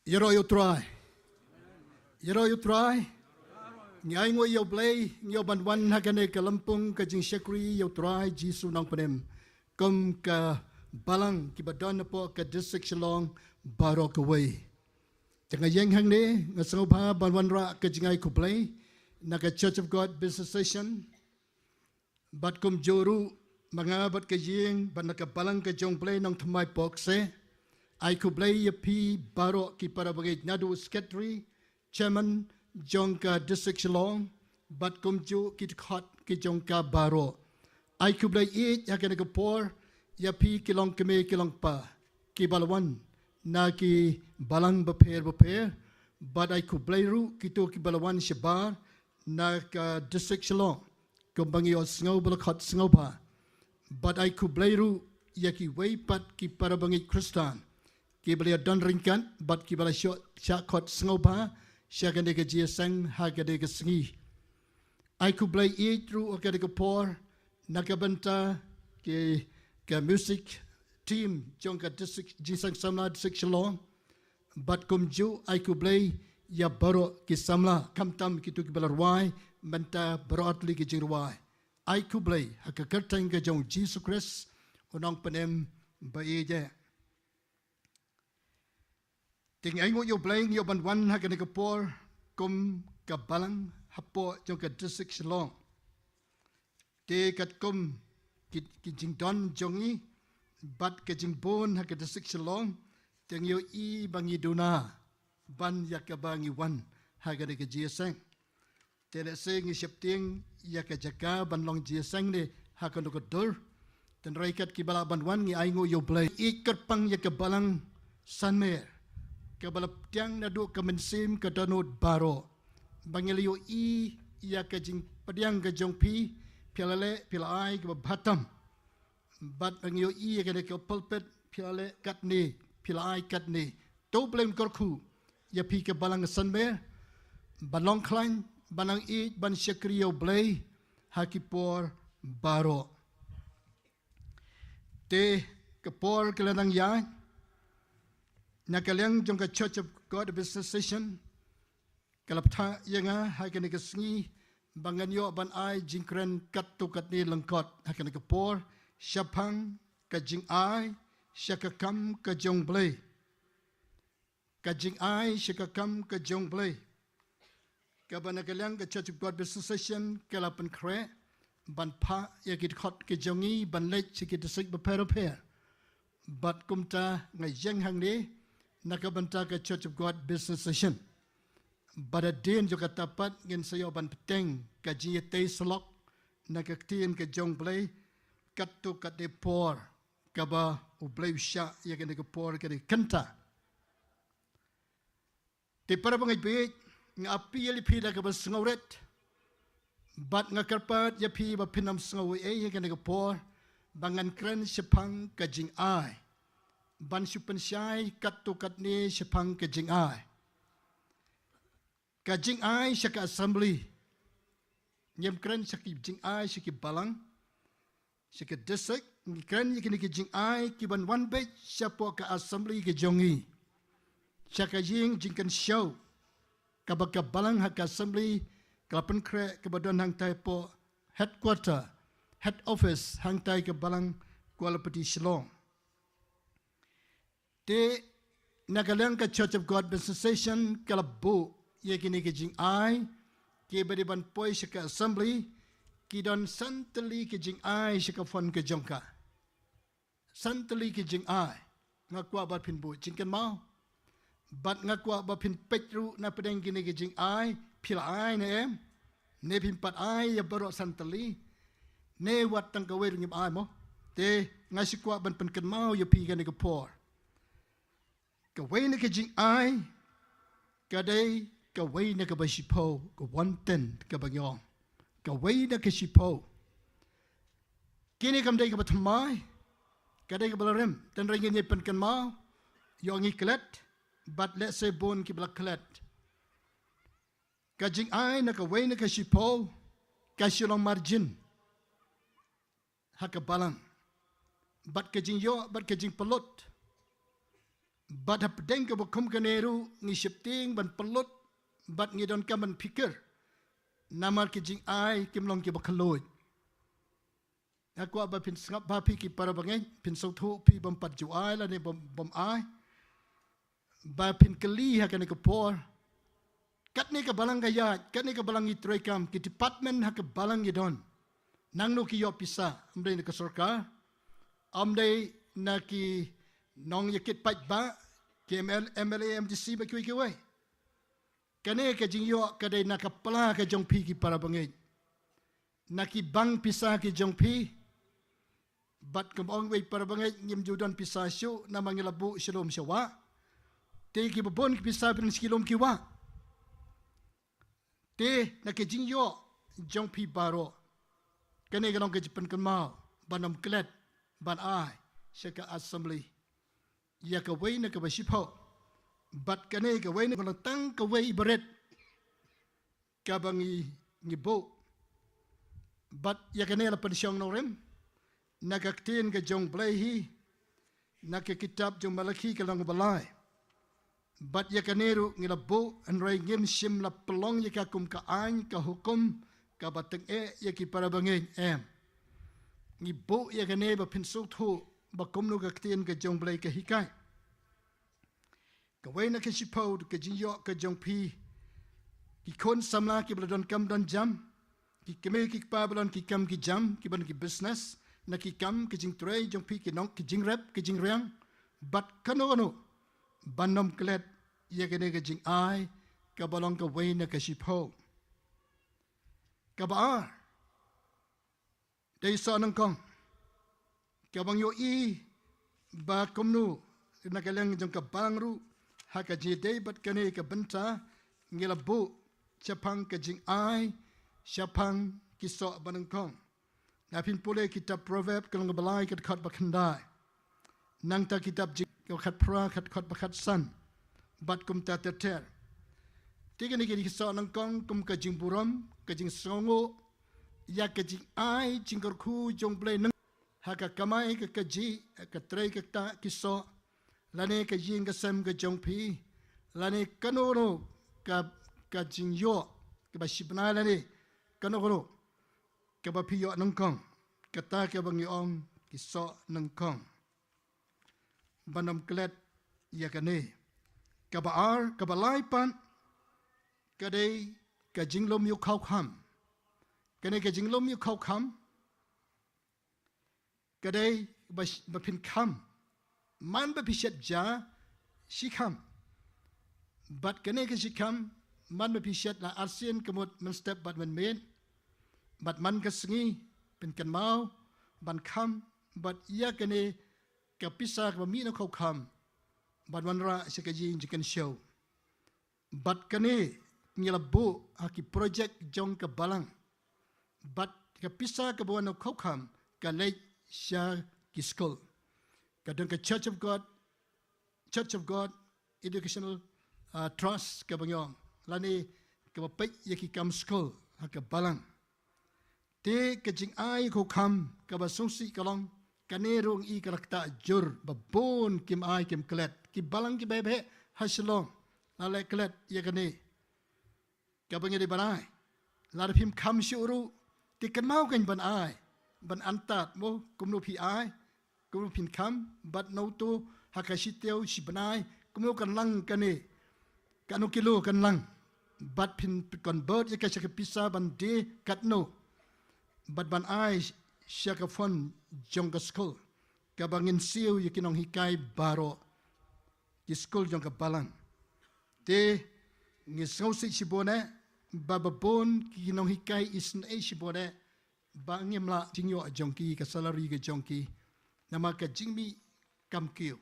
Ïaroh ïa u Trai. Ïaroh ïa u Trai. Ngi ai nguh ïa u Blei, ngi ïoh ban wan ha kane ka lympung ka jingshakri ïa u Trai Jisu Nongpynim kum ka balang kiba don hapoh ka District Shillong baroh kawei. Te nga ïeng hangne, nga sngewbha ban wanrah ka jingai khublei na ka Church of God Business Session, bad kumjuh ruh ma nga bad ka ïing bad na ka balang ka jong u Blei Nongthymmai Pokse. Ai khublei ïa phi baroh ki para bangeit, naduh u Secretary, Chairman jong ka District Shillong, bad kumjuh ki dkhot ki jong ka baroh. Ai khublei ïeit ha kane ka por ïa phi ki longkmie ki longkpa kiba la wan na ki balang bapher bapher, bad ai khublei ruh kito kiba la wan shabar na ka District Shillong, kumba ngi ïohsngew ba la khot sngewbha. Bad ai khublei ruh ïa kiwei pat ki para bangeit Khristan kiba la ïadon ryngkat bad kiba la shah, shah khot sngewbha sha kane ka jingïaseng ha kane ka sngi. Ai khublei ïeit ruh ha kane ka por na ka bynta ki, ka music team jong ka District, Jingïaseng Samla District Shillong. Bad kumjuh ai khublei ïa baroh ki samla, khamtam kito kiba la rwai mynta baroh artylli ki jingrwai. Ai khublei ha ka kyrteng ka jong u Jisu Khrist, u Nongpynim ba ïeit. Te ngi ai nguh ïa u Blei, ngi ïoh ban wan ha kane ka por kum ka balang hapoh jong ka District Shillong. Te katkum ki, ki jingdon jong ngi bad ka jingbun ha ka District Shillong, te ngi ïohi ba ngi duna ban ïa kaba ngi wan ha kane ka jingïaseng. Te lehse ngi sheptieng ïa ka jaka ban long jingïaseng ne ha kano ka dur. Hynrei kat kiba lah ban wan, ngi ai nguh ïa u Blei. Ïeit kyrpang ïa ka balang Sanmer, kaba la pdiang naduh ka mynsiem ka dohnud baroh, ba ngi la ïohi ïa ka jingpdiang ka jong phi, phi la leh, phi la ai kaba bha tam. Bad ba ngi ïohi ïa kane ka pulpit, phi la leh katne, phi la ai katne. To u Blei un kyrkhu ïa phi ka balang Sanmer ban long khlaiñ, ban nang ïeit, ban shakri ïa u Blei ha ki por baroh. Te ka por ka la nang ïaid, na ka liang jong ka Church of God Business Session, ka la bthah ïa nga ha kane ka sngi ba ngan ïoh ban ai jingkren katto katne lyngkot ha kane ka por shaphang ka jingai sha ka kam ka jong u Blei. Ka jingai sha ka kam ka jong u Blei, kaba na ka liang ka Church of God Business Session ka la pynkhreh ban phah ïa ki dkhot ki jong ngi ban leit sha ki district bapher bapher. Bad kumta nga ïeng hangne na ka bynta ka Church of God Business Session. Bad hadien jong kata pat ngin sa ïoh ban bteng ka jingïatei syllok na ka ktien ka jong u Blei katto katne por kaba u Blei u shah ïa kane ka por, kane ka kynta. Te para bangeit baieit, nga appeal ïa phi da kaba sngewrit, bad nga kyrpad ïa phi ba phin ym sngew ei ei ha kane ka por ba ngan kren shaphang ka jingai, ban shu pynshai katto katne shaphang ka jingai. Ka jingai sha ka assembly. Ngim kren sha ki jingai sha ki balang, sha ki district, ngi kren ïa kine ki jingai ki ban wan beit shapoh ka assembly ka jong ngi, sha ka ïing jingkynshew kaba ka balang ha ka assembly ka la pynkhreh, kaba don hangtai hapoh headquarter, head office hangtai ka balang Kuala Pti Shillong. Te na ka liang ka Church of God Business Session ka la buh ïa kine ki jingai kiba dei ban poi sha ka assembly. Ki don san tylli ki jingai sha ka phone ka jong ka. San tylli ki jingai. Nga kwah ba phin buh jingkynmaw, bad nga kwah ba phin peit ruh na pdeng kine ki jingai, phi la ai ne em, ne phim pat ai ïa baroh san tylli, ne wat tang kawei ruh ngim ai mo. Te nga shu kwah ban pynkynmaw ïa phi kane ka por. Kawei na ka jingai ka dei kawei na kaba shiphew, ka one tenth kaba ngi ong. Kawei na ka shiphew. Kine kam dei kaba thymmai, ka dei kaba la rim. Tang ba ngin ïa pynkynmaw, ïoh ngi klet, bad lehse bun kiba la klet. Ka jingai na kawei na ka shiphew ka shu long margin ha ka balang. Bad ka jingïoh bad ka jingpynlut Bad hapdeng kaba kum kane ruh ngi sheptieng ban pynlut bad ngi donkam ban phikir. Namar ki jingai kim long kiba khlaiñ. Nga kwah ba phin sngap bha phi ki para bangeit, phin sngewthuh phi bym pat ju ai lane bym, bym ai. Ba phin kylli ha kane ka por. Katne ka balang ka ïaid, katne ka balang ngi treikam, ki department ha ka balang ngi don. Nangno ki ïoh pisa, ym dei na ka sorkar, ym dei na ki nongïakit paidbah, ki M L, M L A, M D C bad kiwei kiwei. Kane ka jingïoh ka dei na ka pla ka jong phi ki para bangeit. Na ki bank pisa ki jong phi. Bad kum ong wei para bangeit ngim ju don pisa shuh namar ngi la buh sha lum sha wah. Te kiba bun ki pisa phi don sha ki lum ki wah. Te na ka jingïoh jong phi baroh. Kane ka long ka jingpynkynmaw ban ym klet ban ai sha ka assembly. Ïa kawei na kaba shiphew. Bad kane kawei na ka long tang kawei ba rit. Kaba ngi, ngi buh. Bad ïa kane la pynshong nongrim na ka ktien ka jong Blei hi, na ka kitab jong Malaki ka lynnong ba lai. Bad ïa kane ruh ngi la buh, hynrei ngim shym la pynlong ïa ka kum ka aiñ ka hukum kaba tyngeh ïa ki para bangeit, em. Ngi buh ïa kane ba phin sngewthuh ba kumno ka ktien ka jong Blei ka hikai. Kawei na ka shiphew ka jingïoh ka jong phi. Ki khun samla kiba la donkam don jam. Ki kmie ki kpa ba la don ki kam ki jam, kiba don ki business, na ki kam ki jingtrei jong phi ki nong ki jingrep, ki jingriang. Bad kano kano. Ban ym klet ïa kane ka jingai, kaba long kawei na ka shiphew. Kaba ar. Dei soh nyngkong. Kaba ngi ïohi ba kumno na ka liang jong ka balang ruh ha ka jingïadei bad kane ka bynta ngi la buh shaphang ka jingai shaphang ki soh ba nyngkong. Lada phin pule kitab Proverb ka lynnong ba lai ka dkhot ba khyndai. Nangta kitab Jingkyrkhu khatphra ka dkhot ba khatsan. Bad kumta ter ter. Te kine ki dei ki soh nyngkong kum ka jingburom, ka jingsngewnguh, ïa ka jingai jingkyrkhu jong Blei nyngkong. Ha ka kamai ka kajih, ha ka trei ka ktah ki soh. Lane ka ïing ka sem ka jong phi. Lane kano kano ka, ka jingïoh, kaba shibnai lane kano kano. Kaba phi ïoh nyngkong. Kata kaba ngi ong ki soh nyngkong. Ban ym klet ïa kane. Kaba ar, kaba lai pat. Ka dei ka jinglum ïa u khawkham. Kane ka jinglum ïa u khawkham. Ka dei ba, ba phin kham. Man ba phi shet ja, shi kham. Bad kane ka shi kham, man ba phi shet la arsien ka mut mynstep bad mynmiet. Bad man ka sngi, phin kynmaw, ban kham, bad ïa kane ka pisa kaba mih na u khawkham. Ban wanrah sha ka ïing jingkynshew. Bad kane ngi la buh ha ki projek jong ka balang. Bad ka pisa kaba wan na u khawkham ka leit sha ki skul. Ka don ka Church of God, Church of God Educational, uh, Trust kaba ngi ong. Lane kaba peit ïa ki kam skul ha ka balang. Te ka jingai khawkham kaba sngewsih ka long, kane ruh ngi i ka la ktah jur, ba bun kim ai kim klet, ki balang kiba heh ha Shillong, la leh klet ïa kane. Kaba ngi dei ban ai. Lada phim kham shuh ruh, te kynmaw kein ban ai. Ban antad mo, kumno phi ai. Kumno phin kham, bad na uto, ha ka shi taïew, shi bnai, kumno kan lang kane. Katno kilo kan lang. Bad phin convert ïa ka sha ka pisa ban die katno. Bad ban ai sha ka fund jong ka skul. Kaba ngin siew ïa ki nonghikai baroh. Ki skul jong ka balang. Te ngi sngewsih shibun eh, ba ba bun ki nonghikai isynei shibun eh, ba ngim lah jingïoh jong ki, ka salary ka jong ki. Namar ka jingmih kam kiew.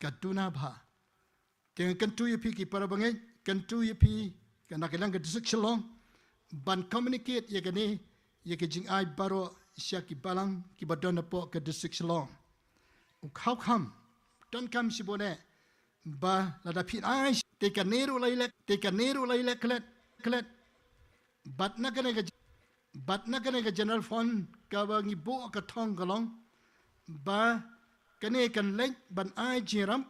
Ka duna bha. Te nga kyntu ïa phi ki para bangeit, kyntu ïa phi ka na ka liang ka district Shillong. Ban communicate ïa kane, ïa ka jingai baroh sha ki balang, kiba don hapoh ka district Shillong. U khawkham, donkam shibun eh, ba lada phin ai, te kane ruh la ïaleh, te kane ruh la ïaleh klet, klet. Bad na kane ka, bad na kane ka general fund kaba ngi buh ka thong ka long. Ba kane kan leit ban ai jingïarap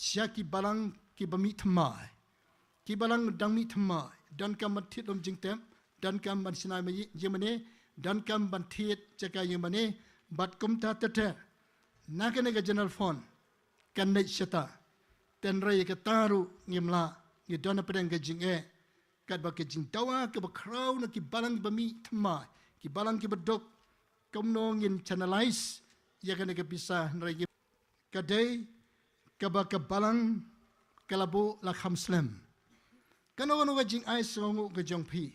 sha ki balang kiba mih thymmai. Ki balang dang mih thymmai, donkam ban thied lum jingtep, donkam ban shna ïing mane, donkam ban thied jaka ïing mane, bad kumta ter ter. Na kane ka general fund kan leit shata. Tangba ïa kata ruh ngim lah, ngi don hapdeng ka jingeh. Katba ka jingdawa kaba khraw na ki balang ba mih thymmai, ki balang kiba duk, kumno ngin channelize ïa kane ka pisa, hynrei ka dei kaba ka balang ka la buh la kham slem. Kano kano ka jingai sngewnguh ka jong phi,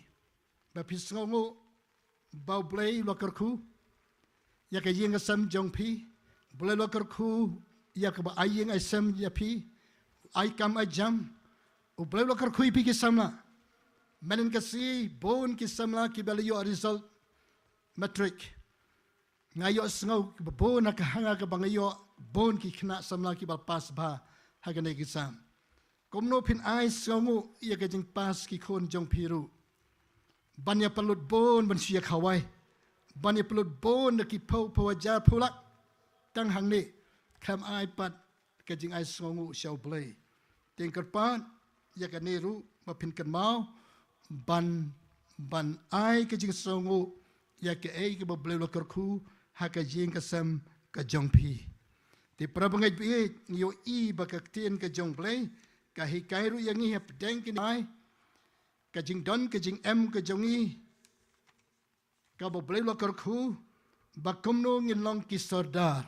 ba phi sngewnguh ba U Blei u la kyrkhu ïa ka ïing ka sem jong phi, U Blei u la kyrkhu ïa kaba ai ïing ai sem ïa phi, ai kam ai jam, U Blei u la kyrkhu ïa phi ki samla. Mynhynnin ka sngi bun ki samla kiba la ïoh result matric. Nga ïohsngew ba bun ha ka hanga kaba nga ïoh, bun ki khynnah samla kiba la pass bha ha kane ka exam. Kumno phin ai sngewnguh ïa ka jingpass ki khun jong phi ruh? Ban ïa pynlut bun ban shu ïa khawai, ban ïa pynlut bun da ki phew, phew hajar, phew lak tang hangne, khlem ai pat ka jingai sngewnguh sha U Blei. Te nga kyrpad ïa kane ruh ba phin kynmaw ban, ban ai ka jingsngewnguh ïa kaei kaba U Blei u la kyrkhu ha ka ïing ka sem ka jong phi. Te para bangeit ba ïeit, ngi ïohi ba ka ktien ka jong U Blei ka hikai ruh ïa ngi hapdeng kine, ai ka jingdon ka jingem ka jong ngi, kaba U Blei u la kyrkhu ba kumno ngin long ki sordar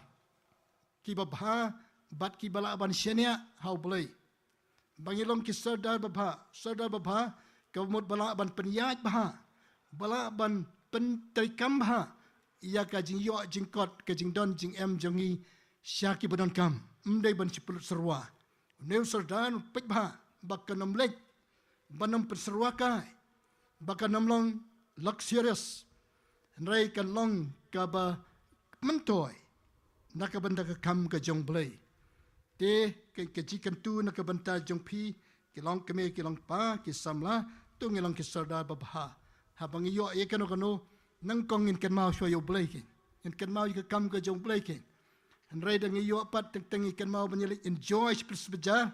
kiba bha bad kiba lah ban shaniah ha U Blei. Ba ngin long ki sordar babha, sordar babha, kaba mut ba lah ban pynïaid bha, ba lah ban pyntreikam bha ïa ka jingïoh jingkot, ka jingdon jingem jong ngi sha kiba donkam. Ym dei ban shu pynlut syrwa. Une u sordar un peit bha ba kan ym leit ban ym pynsyrwa kai, ba kan ym long luxurious, hynrei kan long kaba myntoi na ka bynta ka kam ka jong U Blei. Te ka, ka jingkyntu na ka bynta jong phi, ki long kmie, ki long kpa, ki samla, to ngin long ki sordar babha. Haba ngi ïoh ïa kano kano, nyngkong ngin kynmaw shuwa ïa U Blei kein, ngin kynmaw ïa ka kam ka jong U Blei kein. Hynrei da ngi ïoh pat teng teng ngi kynmaw ban ïa leit enjoy sha pyrshah bazaar,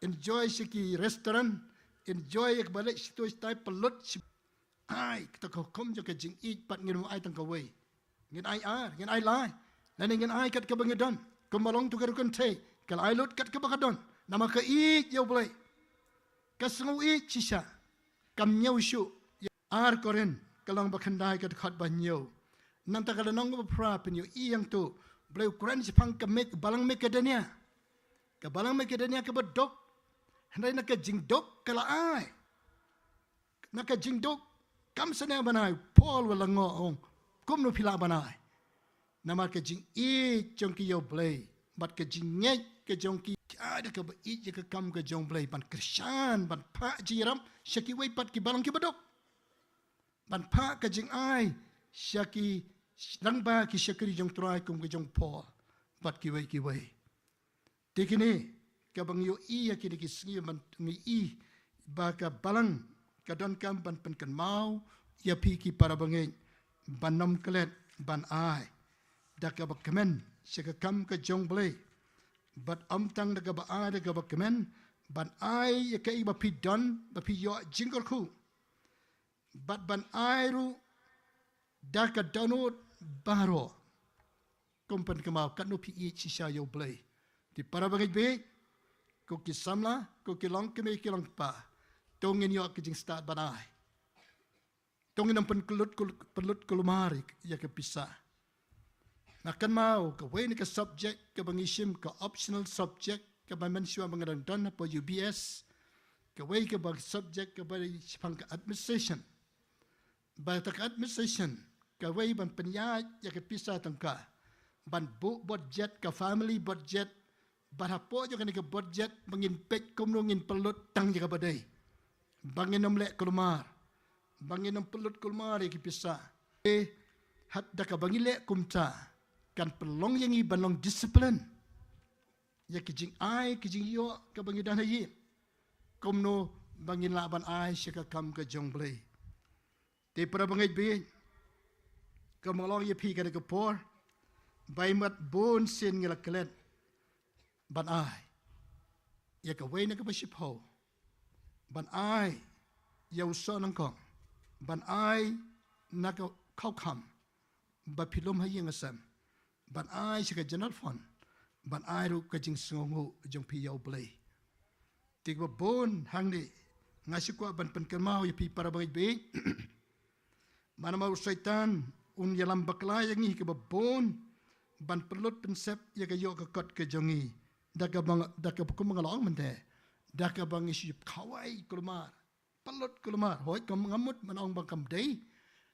enjoy sha ki restaurant, enjoy ïa kaba leit shatai shatai, pynlut sha, ai, kata ka hukum jong ka jingïeit pat ngin ym ai tang kawei. Ngin ai ar, ngin ai lai, lane ngin ai kat kaba ngi don. Kumba long tu ka ruh kynthei, ka la ai lut kat kaba ka don, namar ka ïeit ïa U Blei. Ka sngew ïeit shisha. Kam ñiew shuh. Ïa ar Korinth ka lynnong ba khyndai ka dkhot ba hynñiew. Nangta ka lynnong ba phra, phin ïohi ïa ngi tu, U Blei u kren shaphang ka Mak-, balang Makedonia. Ka balang Makedonia kaba duk, hynrei na ka jingduk ka la ai. Na ka jingduk, kam shaniah ban ai, Paul u la lyngngoh, ong, kumno phi lah ban ai? Namar ka jingïeit jong ki ïa U Blei bad ka jingngeit ka jong ki, ki ai da kaba ïeit ïa ka kam ka jong U Blei ban kyrshan, ban phah jingïarap sha kiwei pat ki balang kiba duk, ban phah ka jingai sha ki rangbah, ki shakri jong U Trai kum ka jong Paul bad kiwei kiwei. Te kine kaba ngi ïohi ïa kine ki sngi, ban ngi i ba ka balang ka donkam ban pynkynmaw ïa phi ki para bangeit ban ym klet ban ai da kaba kmen sha ka kam ka jong U Blei. Bad ym tang da kaba ai da kaba kmen, ban ai ïa kaei ba phi don, ba phi ïoh jingkyrkhu, bad ban ai ruh da ka dohnud baroh. Kum pynkynmaw katno phi ïeit shisha ïa U Blei. Te para bangeit baieit, ko ki samla, ko ki long kmie, ki long kpa, to ngin ïoh ka jingstad ban ai. To ngin ym pynlut kul-, pynlut kulmar ïa ka pisa. Nga kynmaw kawei na ka subject kaba ngi shim, ka optional subject kaba mynshuwa ba nga dang don hapoh U B S, kawei kaba subject kaba shaphang ka administration. Ba kata ka administration kawei ban pynïaid ïa ka pisa tyngka, ban buh budget, ka family budget, bad hapoh jong kane ka budget ba ngin peit kumno ngin pynlut tang ïa kaba dei, ba ngin ym leh kulmar, ba ngin ym pynlut kulmar ïa ki pisa. Eh, hap da kaba ngi leh kumta, kan pynlong ïa ngi ban long discipline ïa ki jingai, ki jingïoh kaba ngi don ha ïing, kumno ba ngin lah ban ai sha ka kam ka jong U Blei. Te para bangeit baieit, kumba nga la ong ïa phi kane ka por, ba i mat bun sien ngi la klet ban ai. ïa kawei na kaba shiphew, ban ai ïa u soh nyngkong, ban ai na ka khawkham ba phi lum ha ïing ha sem, ban ai sha ka general fund, ban ai ruh ka jingsngewnguh jong phi ïa U Blei. Te kaba bun hangne nga shu kwah ban pynkynmaw ïa phi para bangeit baieit. Namar u Soitan un ïalam bakla ïa ngi kaba bun ban pynlut pynsep ïa ka ïoh ka kot ka jong ngi. Da kaba, da kaba kum nga la ong mynta, da kaba ngi shu khawai kulmar, pynlut kulmar, hooid, kam, ngam mut ban ong ba kam dei.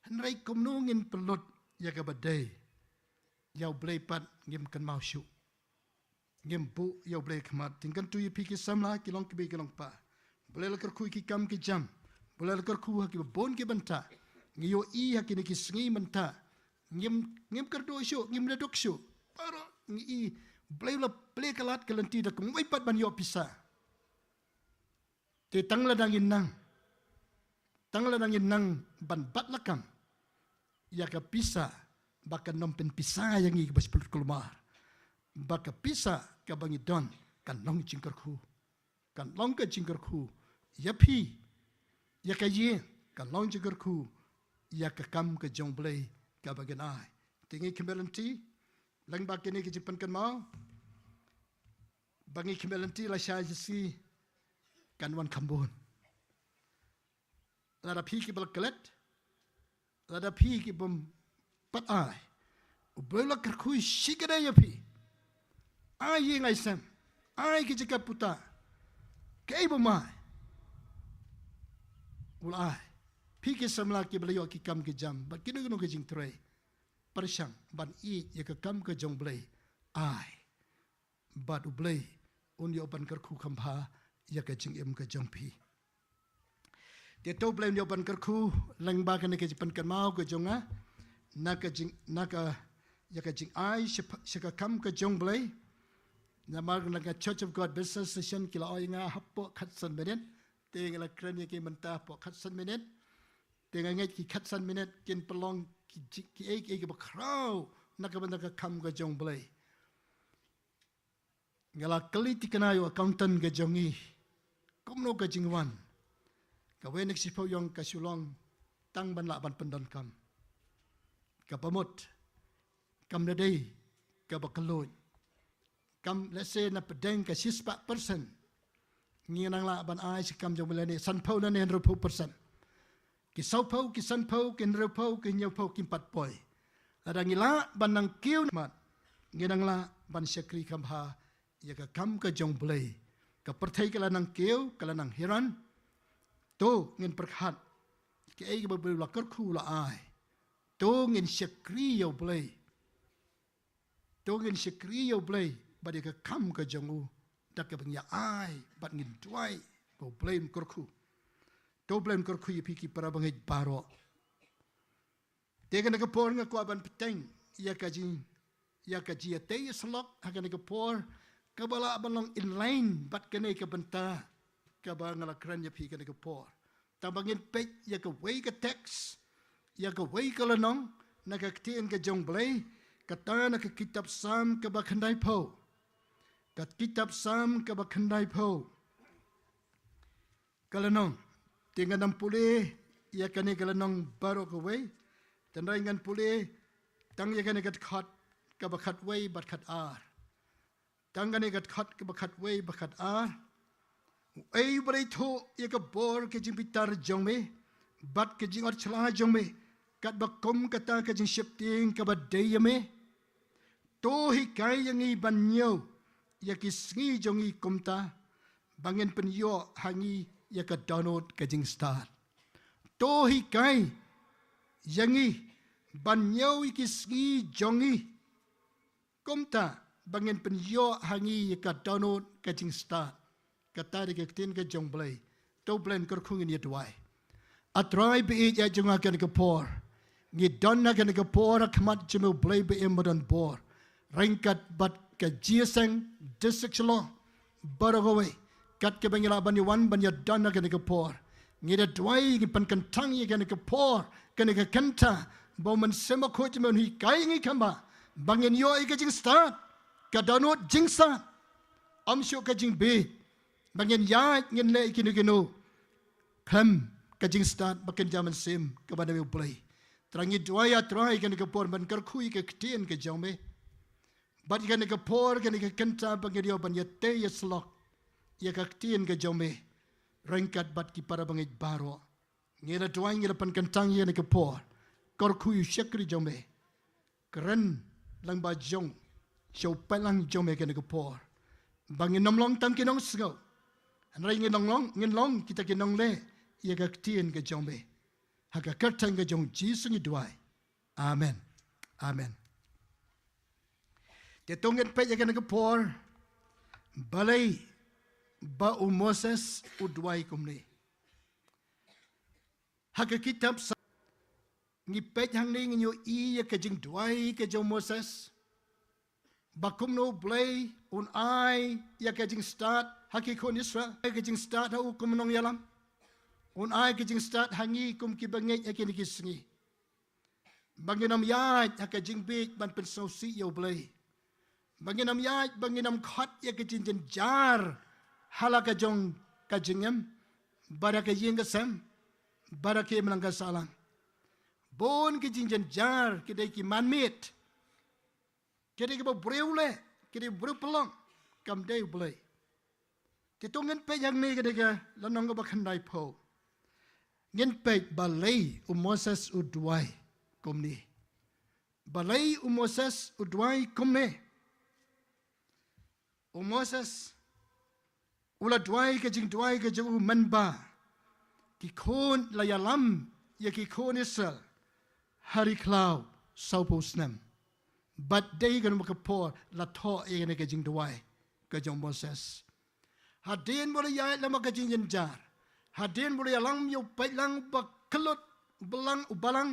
Hynrei kumno ngin pynlut ïa kaba dei? Ïa U Blei pat ngim kynmaw shuh. Ngim buh ïa U Blei khmat. Te ngan kyntu ïa phi ki samla, ki long kmie ki long kpa, U Blei la kyrkhu ïa ki kam ki jam, U Blei la kyrkhu ha kiba bun ki bynta. Ngi ïohi ha kine ki sngi mynta, ngim, ngim kyrduh shuh, ngim da duk shuh. Baroh ngi i U Blei u la plie ka lad ka lynti da kumwei pat ban ïoh pisa. Te tang lada ngin nang, tang lada ngin nang ban bat lakam ïa ka pisa, ba kan ym pynpisa ïa ngi kaba shu pynlut kulmar, ba ka pisa kaba ngi don kan long jingkyrkhu, kan long ka jingkyrkhu ïa phi, ïa ka ïing, kan long jingkyrkhu ïa ka kam ka jong U Blei kaba ngin ai. Te ngi khmih lynti lyngba kine ki jingpynkynmaw, ba ngi khmih lynti lashai shi sngi kan wan kham bun. Lada phi kiba la klet, lada phi kibym pat ai, U Blei u la kyrkhu shikatdei ïa phi. Ai ïing ai sem, ai ki jaka puta, kaei bym ai, u la ai. Phi ki samla kiba la ïoh ki kam ki jam bad kino kino ki jingtrei, pyrshang ban ïeit ïa ka kam ka jong U Blei. Ai, bad U Blei un ïoh ban kyrkhu kham bha ïa ka jingim ka jong phi. Te to U Blei un ïoh ban kyrkhu lyngba kane ka jingpynkynmaw ka jong nga na ka jing, na ka, ïa ka jingai sha, sha ka kam ka jong U Blei. Namar na ka Church of God Business Session ki la ong ïa nga hapoh khatsan minit, te nga la kren ïa ki mynta hapoh khatsan minit. Te nga ngeit ki khatsan minit kin pynlong ki ji-, kiei kiei kiba khraw na ka bynta ka kam ka jong U Blei. Nga la kylli thikna ïa u accountant ka jong ngi, kumno ka jingwan? Kawei na ki shiphew ong ka shu long tang ban lah ban pyndonkam. Kaba mut kam da dei kaba kylluid. Kam, let's say, na pdeng ka shispah percent, ngi nang lah ban ai sha ka kam jong U Blei ne sanphew ne hynriewphew percent. Ki sawphew, ki sanphew, ki hynriewphew, ki hynñiewphew kim pat poi. Lada ngi lah ban nang kiew mat, ngi nang lah ban shakri kham bha ïa ka kam ka jong U Blei. Ka pyrthei ka la nang kiew, ka la nang hiran. To ngin pyrkhat kiei kiba U Blei u la kyrkhu u la ai. To ngin shakri ïa U Blei. To ngin shakri ïa U Blei bad ïa ka kam ka jong u da kaba ngi ïa ai bad ngin duwai ba U Blei un kyrkhu. To U Blei un kyrkhu ïa phi ki para bangeit baroh. Te kane ka por nga kwah ban bteng ïa ka jing, ïa ka jingïatei ïasyllok ha kane ka por kaba lah ban long in line bad kane ka bynta kaba nga la kren ïa phi kane ka por. Tang ba ngin peit ïa kawei ka text, ïa kawei ka lynnong na ka ktien ka jong U Blei, kata na ka kitab Salm kaba khyndaiphew. Ka kitab Salm kaba khyndaiphew. Ka lynnong. Te ngan ym pule ïa kane ka lynnong baroh kawei. Tang ngan pule tang ïa kane ka dkhot kaba khatwei bad khatar. Tang kane ka dkhot kaba khatwei bad khatar. Ei U Blei, thoh ïa ka bor ka jingbitar jong me bad ka jingot shlur jong me, katba kum kata ka jingsheptieng kaba dei ïa me. To hikai ïa ngi ban ñiew ïa ki sngi jong ngi kumta, ba ngin pynïoh ha ngi ïa ka dohnud ka jingstad. To hikai ïa ngi ban ñiew ïa ki sngi jong ngi kumta, ba ngin pynïoh ha ngi ïa ka dohnud ka jingstad. Kata dei ka ktien ka jong U Blei. To U Blei un kyrkhu, ngin ïa duwai. A Trai ba ïeit, ïa jong nga kane ka por, ngi don ha kane ka por ha khmat jong me U Blei ba im ba donbor, ryngkat bad ka G S N District Shillong baroh kawei, kat kaba ngi lah ban ïa wan ban ïa don ha kane ka por. Ngi da duwai, ngi pynkyntang ïa kane ka por, kane ka kynta, ba U Mynsiem Bakhuid jong me un hikai ïa ngi kham bha ba ngin ïoh ïa ka jingstad, ka dohnud jingstad. Ym shuh ka jingbieit, Ba ngin ïaid ngin leh kino kino khlem ka jingstad ba kynja mynsiem kaba na me U Blei. Trai ngi duwai ïa Trai kane ka por ban kyrkhu ïa ka ktien ka jong me. Bad ïa kane ka por kane ka kynta ba ngin ïoh ban ïatei ïasyllok ïa ka ktien ka jong me ryngkat bad ki para bangeit baroh. Ngi la duwai ngi la pynkyntang ïa kane ka por. Kyrkhu ïa u shakri jong me. Kren lang ba jong sha u paidlang jong me kane ka por. Ba ngin ym long tang ki nongsngew, hynrei ngin long, long ngin long kita ki nongleh ïa ka ktien ka jong me. Ha ka kyrteng ka jong Jisu ngi duwai. Amen. Amen. Te to ngin peit ïa kane ka por. Balei ba u Moses u duwai kumne? Ha ka kitab Sa-, ngi peit hangne ngin ïohi ïa ka jingduwai ka jong u Moses. Ba kumno U Blei un ai ïa ka jingstad ha ki khun Israel, ïa ka jingstad ha u kum u nongïalam. Un ai ka jingstad ha ngi kum ki bangeit ha kine ki sngi. Ba ngin ym ïaid ha ka jingbieit ban pynsngewsih ïa U Blei. Ba ngin ym ïaid, ba ngin ym khot ïa ka jingjynjar ha la ka jong ka jingim, bad ha ka ïing ka sem, bad ha ka imlang ka sahlang. Bun ki jingjynjar ki dei ki manmade. Ki dei kiba briew leh, ki dei briew pynlong, kam dei U Blei. Te to ngin peit hangne ka dei ka lynnong kaba khyndaiphew. Ngin peit balei u Moses u duwai kumne. Balei u Moses u duwai kumne. U Moses u la duwai ka jingduwai ka jong u mynba ki khun la ïalam ïa ki khun Israel ha ri khlaw sawphew snem. Bad dei kane ka por la thoh ïa kane ka jingduwai ka jong u Moses. Hadien ba u la ïaid lem bad ka jingjynjar, hadien ba u la ïalam ïa u paidlang ba kyllut, u balang, u balang,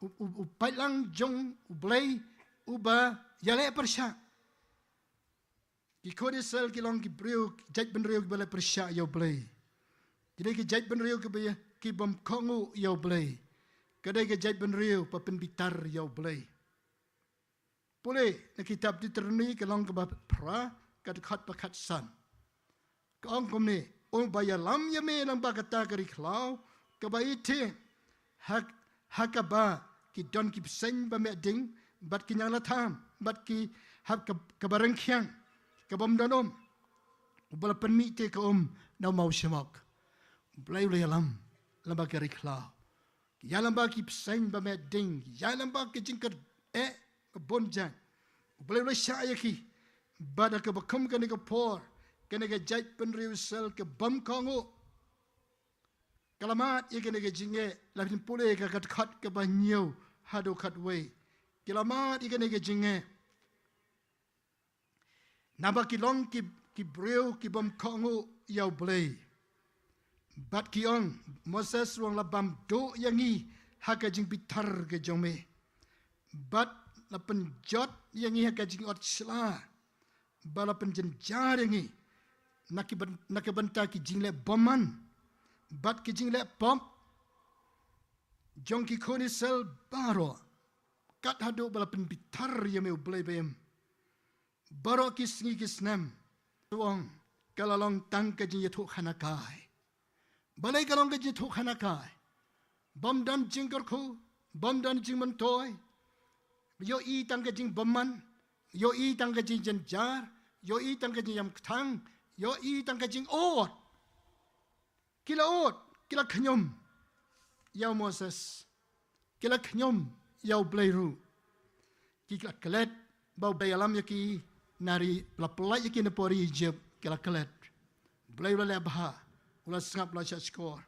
u, u, u paidlang jong U Blei uba ïaleh pyrshah. Ki khun Israel ki long ki briew, ki jaitbynriew kiba leh pyrshah ïa U Blei. Ki dei ki jaitbynriew kiba, ki bym kohnguh ïa U Blei. Ka dei ki jaitbynriew ba pynbitar ïa U Blei. Pule na kitab Deuteronomi ka lynnong kaba phra, ka dkhot ba khatsan. Ka ong kumne, uba ïalam ïa me lyngba kata ka ri khlaw kaba ïeit, ha, ha kaba ki don ki bseiñ ba meh ding, bad ki ñianglatham, bad ki hap ka, kaba rengkhiang, ka bym don um, uba la pynmih te ka um na u mawshemok. U Blei u la ïalam lyngba ka ri khlaw. Ïalam bad ki bseiñ ba meh ding, ïalam bad ki jingkyrduh ka bun jait. U Blei u la shah ïa ki. Bad ha kaba kum kane ka por, kane ka jaitbynriew Israel ka bym kohnguh, ka la mad ïa kane ka jingeh, la phin pule ka dkhot kaba hynñiew haduh khatwei. Ki la mad ïa kane ka jingeh. Naba ki long ki, ki briew ki bym kohnguh ïa U Blei. Bad ki ong, Moses u ong la bam duh ïa ngi ha ka jingbitar ka jong me. Bad la pynjot ïa ngi ha ka jingot shla. Bad la pynjynjar ïa ngi na ki byn-, na ka bynta ki jingleh bymman bad ki jingleh pop jong ki khun Israel baroh. Kat haduh ba la pynbitar ïa me U Blei ba im. Baroh ki sngi ki snem, u ong, ka la long tang ka jingïathuhkhana kai. Balei ka long ka jingïathuhkhana kai? Bym don jingkyrkhu, bym don jingmyntoi. Ïohi tang ka jingbymman, ïohi tang ka jingjynjar, ïohi tang ka jingïam kthang, ïohi tang ka jingud. Ki la ud, ki la khñium ïa u Moses, ki la khñium ïa U Blei ruh. Ki la klet ba U Blei u ïalam ïa ki na ri, la pyllait ïa ki na pdeng ri Ijipt, ki la klet. U Blei u la leh bha, u la sngap, u la shahshkor.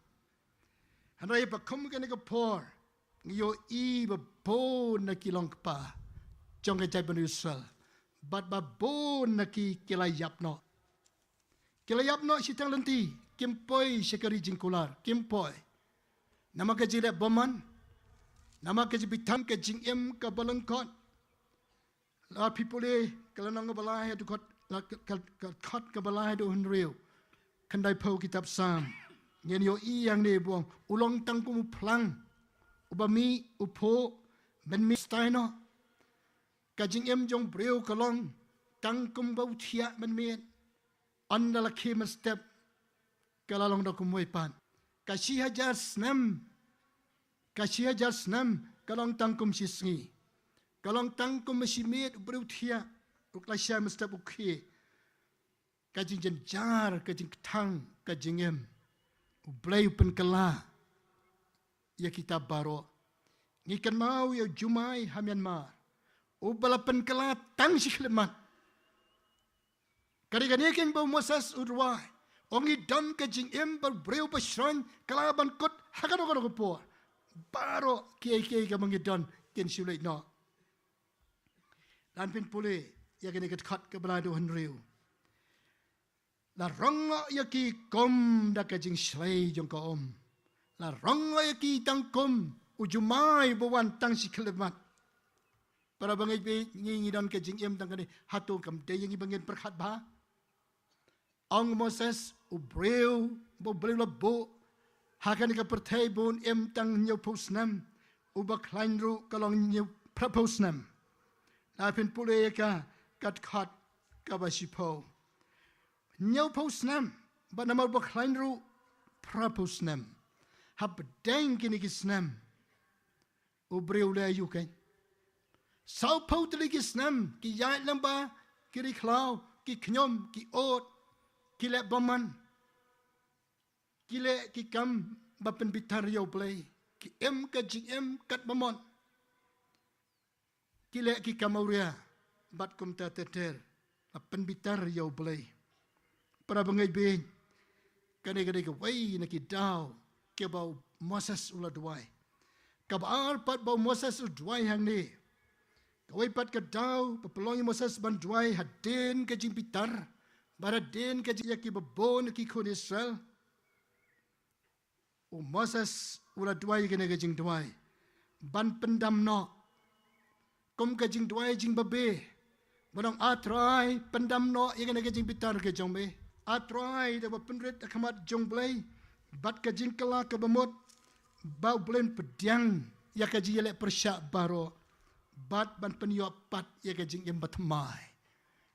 Hynrei ba kum kane ka por, ngi ïohi ba bun na ki long kpa jong ka jaitbynriew Israel, bad ba bun na ki ki la ïap noh. Ki la ïap noh shiteng lynti, kim poi sha ka ri jingkular, kim poi. Namar ka jingleh bymman, namar ka jingbitar, ka jingim kaba lyngkot. La phi pule ka lynnong kaba lai haduh ka, ka, ka, ka dkhot kaba lai haduh hynriew. Khyndaiphew kitab Salm. Ngin ïohi hangne ba u ong, u long tang kum u phlang uba mih, u phuh, mynmiet stai noh. Ka jingim jong u briew ka long tang kumba u thiah mynmiet. Ynda la khie mynstep, ka la long da kumwei pat. Ka shi hajar snem, ka shi hajar snem ka long tang kum shi sngi. Ka long tang kum shi miet u briew thiah, u khlashai mynstep u khie. Ka jingjynjar, ka jingkthang, ka jingim. U Blei u pynkylla ïa kita baroh. Ngi kynmaw ïa u Jumai ha Myanmar, uba la pynkylla tang shi khyllipmat. Ka dei kane keiñ ba u Moses u duwai. Ong ngi don ka jingim ba briew ba shroiñ ka lah ban kut ha kano kano ka por. Baroh kiei kiei kaba ngi don kin shu leit noh. Ngan pynpule ïa kane ka dkhot kaba lai dkhot hynriew. La rong noh ïa ki kum da ka jingshlei jong ka um. La rong noh ïa ki tang kum u Jumai ba wan tang shi khyllipmat. Para bangeit, ngi ngi don ka jingim tang kane, hato kam dei ïa ngi ba ngin pyrkhat bha? Ong Moses, u briew ba u Blei u la buh ha kane ka pyrthei ba un im tang hynñiewphew snem, uba khlaiñ ruh ka long hynñiew, phraphew snem. La pynpule ïa ka, ka dkhot kaba shiphew. Hynñiewphew snem, bad namar ba khlaiñ ruh phraphew snem. Hapdeng kine ki snem, u briew u leh aïu keiñ? Sawphew tylli ki snem, ki ïaid lyngba ki ri khlaw, ki khñium, ki ud, ki leh bymman, ki leh ki kam ba pynbitar ïa u Blei, ki im ka jingim katba mon. Ki leh ki kam awria bad kumta ter ter, la pynbitar ïa u Blei. Para bangeit, kane ka dei kawei na ki daw kiba u Moses u la duwai. Kaba ar pat ba u Moses u duwai hangne. Kawei pat ka daw ba pynlong ïa u Moses ban duwai hadien ka jingbitar, bad hadien ka jing, ïa kiba bun ki khun Israel. U Moses u la duwai kane ka jingduwai ban pyndam noh. Kum ka jingduwai jingbabe, ban ong, A Trai, pyndam noh ïa kane ka jingbitar ka jong me. A Trai, da ba pynrit ha khmat jong u Blei bad ka jingkylla kaba mut, ba u Blei un pdiang ïa ka jingïaleh pyrshah baroh, bad ban pynïoh pat ïa ka jingim bathymmai.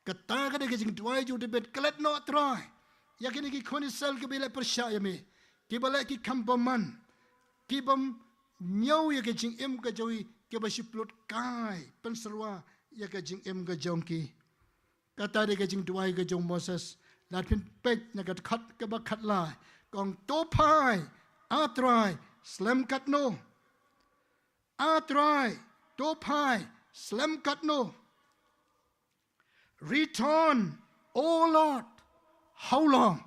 Kata ka dei ka jingduwai jong u David, klet noh Trai ïa kine ki khun Israel kiba ïaleh pyrshah ïa me, kiba leh ki kam bymman, ki bym ñiew ïa ka jingim ka jong ngi, kiba shu pynlut kai pynsyrwa ïa ka jingim ka jong ki. Kata dei ka jingduwai ka jong u Moses. Lada phin peit na ka dkhot kaba khatlai, ka ong, to phai, A Trai, slem katno. A Trai, to phai, slem katno. Return, O Lord, how long?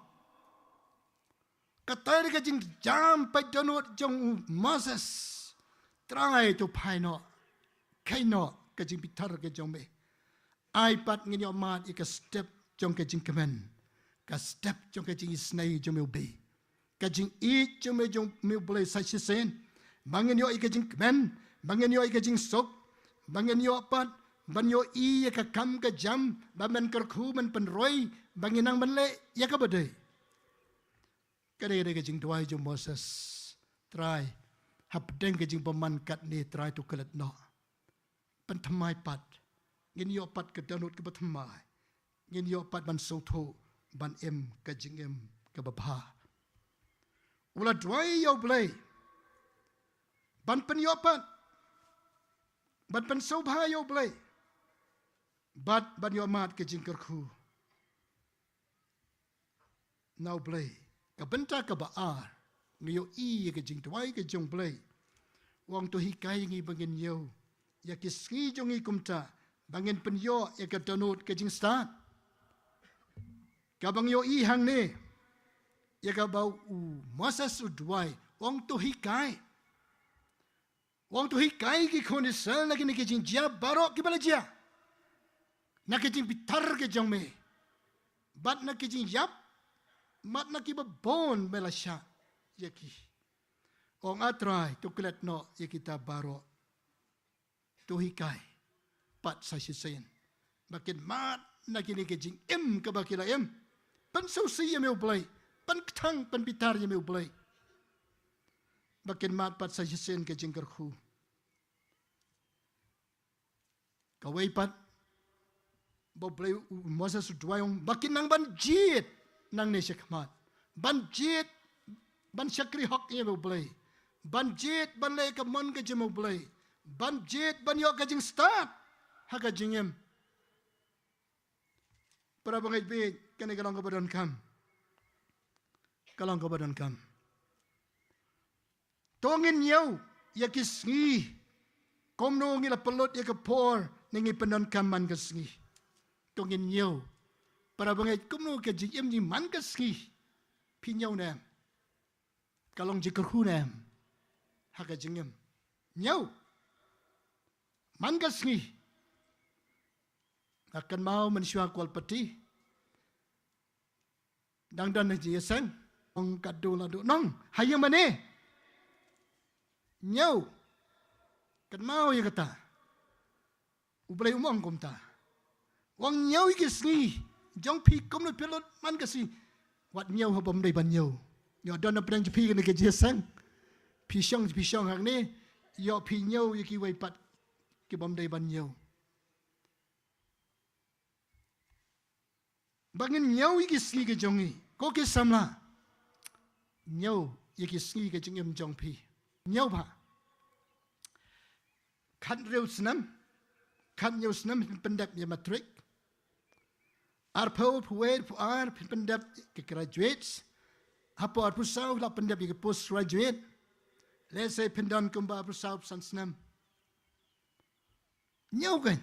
Kata dei ka jingjam peit dohnud jong u Moses. Trai, to phai noh, khie noh ka jingbitar ka jong me. Ai pat ngin ïoh mad ïa ka step jong ka jingkmen, ka step jong ka jingisynei jong me u Blei. Ka jingïeit jong me, jong me u Blei sa shisien. Ba ngin ïoh ïa ka jingkmen, ba ngin ïoh ïa ka jingsuk, ba ngin ïoh pat ban ïohi ïa ka kam ka jam ba men kyrkhu, men pynroi, ba ngin nang ban leh ïa kaba dei. Ka dei, ka dei ka jingduwai jong u Moses. Trai, hapdeng ka jingbymman katne, Trai, to klet noh. Pynthymmai pat. Ngin ïoh pat ka dohnud kaba thymmai. Ngin ïoh pat ban sngewthuh ban im ka jingim kaba bha. U la duwai ïa u Blei ban pynïoh pat, ban pynsngewbha ïa u Blei, bad ban ïoh mad ka jingkyrkhu na u Blei. Ka bynta kaba ar, ngi ïohi ïa ka jingduwai ka jong u Blei. U ong, to hikai ngi ba ngin ïoh ïa ki sngi jong ngi kumta, ba ngin pynïoh ïa ka dohnud ka jingstad. Kaba ngi ïohi hangne, ïa kaba u Moses u duwai, u ong, to hikai. U ong, to hikai ki khun Israel na kine ki jingjia baroh kiba la jia, na ka jingbitar ka jong me, bad na ka jingïap, bad na kiba bun me la shah ïa ki. U ong, A Trai, to klet noh ïa kita baroh. To hikai pat sa shisien, ba kin mad na kine ki jingim kaba ki la im, pynsngewsih ïa me u Blei, pynkthang pynbitar ïa me u Blei, ba kin mad pat sa shisien ka jingkyrkhu. Kawei pat ba u Blei, u Moses u duwai, u ong, ba kin nang ban jied nangne shakhmat. Ban jied ban shakri hok ïa U Blei. Ban jied ban leh ka mon ka jong U Blei. Ban jied ban ïoh ka jingstad ha ka jingim. Para bangeit bad kane ka long kaba donkam. Ka long kaba donkam. To ngin ñiew ïa ki sngi. Kumno ngi la pynlut ïa ka por ne ngi pyndonkam man ka sngi. To ngin ñiew. Para bangeit kumno ka jingim jong ngi man ka sngi. Phi ñiew ne em? Ka long jingkyrkhu ne em ha ka jingim? Ñiew. Man ka sngi. Nga kynmaw mynshuwa kwah pati. Dang don ha jingïaseng. Ong ka dula du nong. Ha ïing mane. Ñiew. Kynmaw ïa kata. U Blei um ong kumta. Wan ñiew ïa ki sngi jong phi kumno phi lut man ka sngi. Wat ñiew ha bym dei ban ñiew. Ïoh don na pdeng jong phi kane ka jingïaseng. Phi shong phi shong hangne. Ïoh phi ñiew ïa kiwei pat ki bym dei ban ñiew. Ba ngin ñiew ïa ki sngi ka jong ngi. Ko ki samla. Ñiew ïa ki sngi ka jingim jong phi. Ñiew bha. Khathynriew snem. Khathynñiew snem phin pyndep ïa matrik. Arphew, arphew wei, arphew ar phin pyndep ïa ki graduates. Hapoh arphew saw la pyndep ïa ki post graduate. Lehse phin don kumba arphew saw, arphew san snem. Ñiew kein.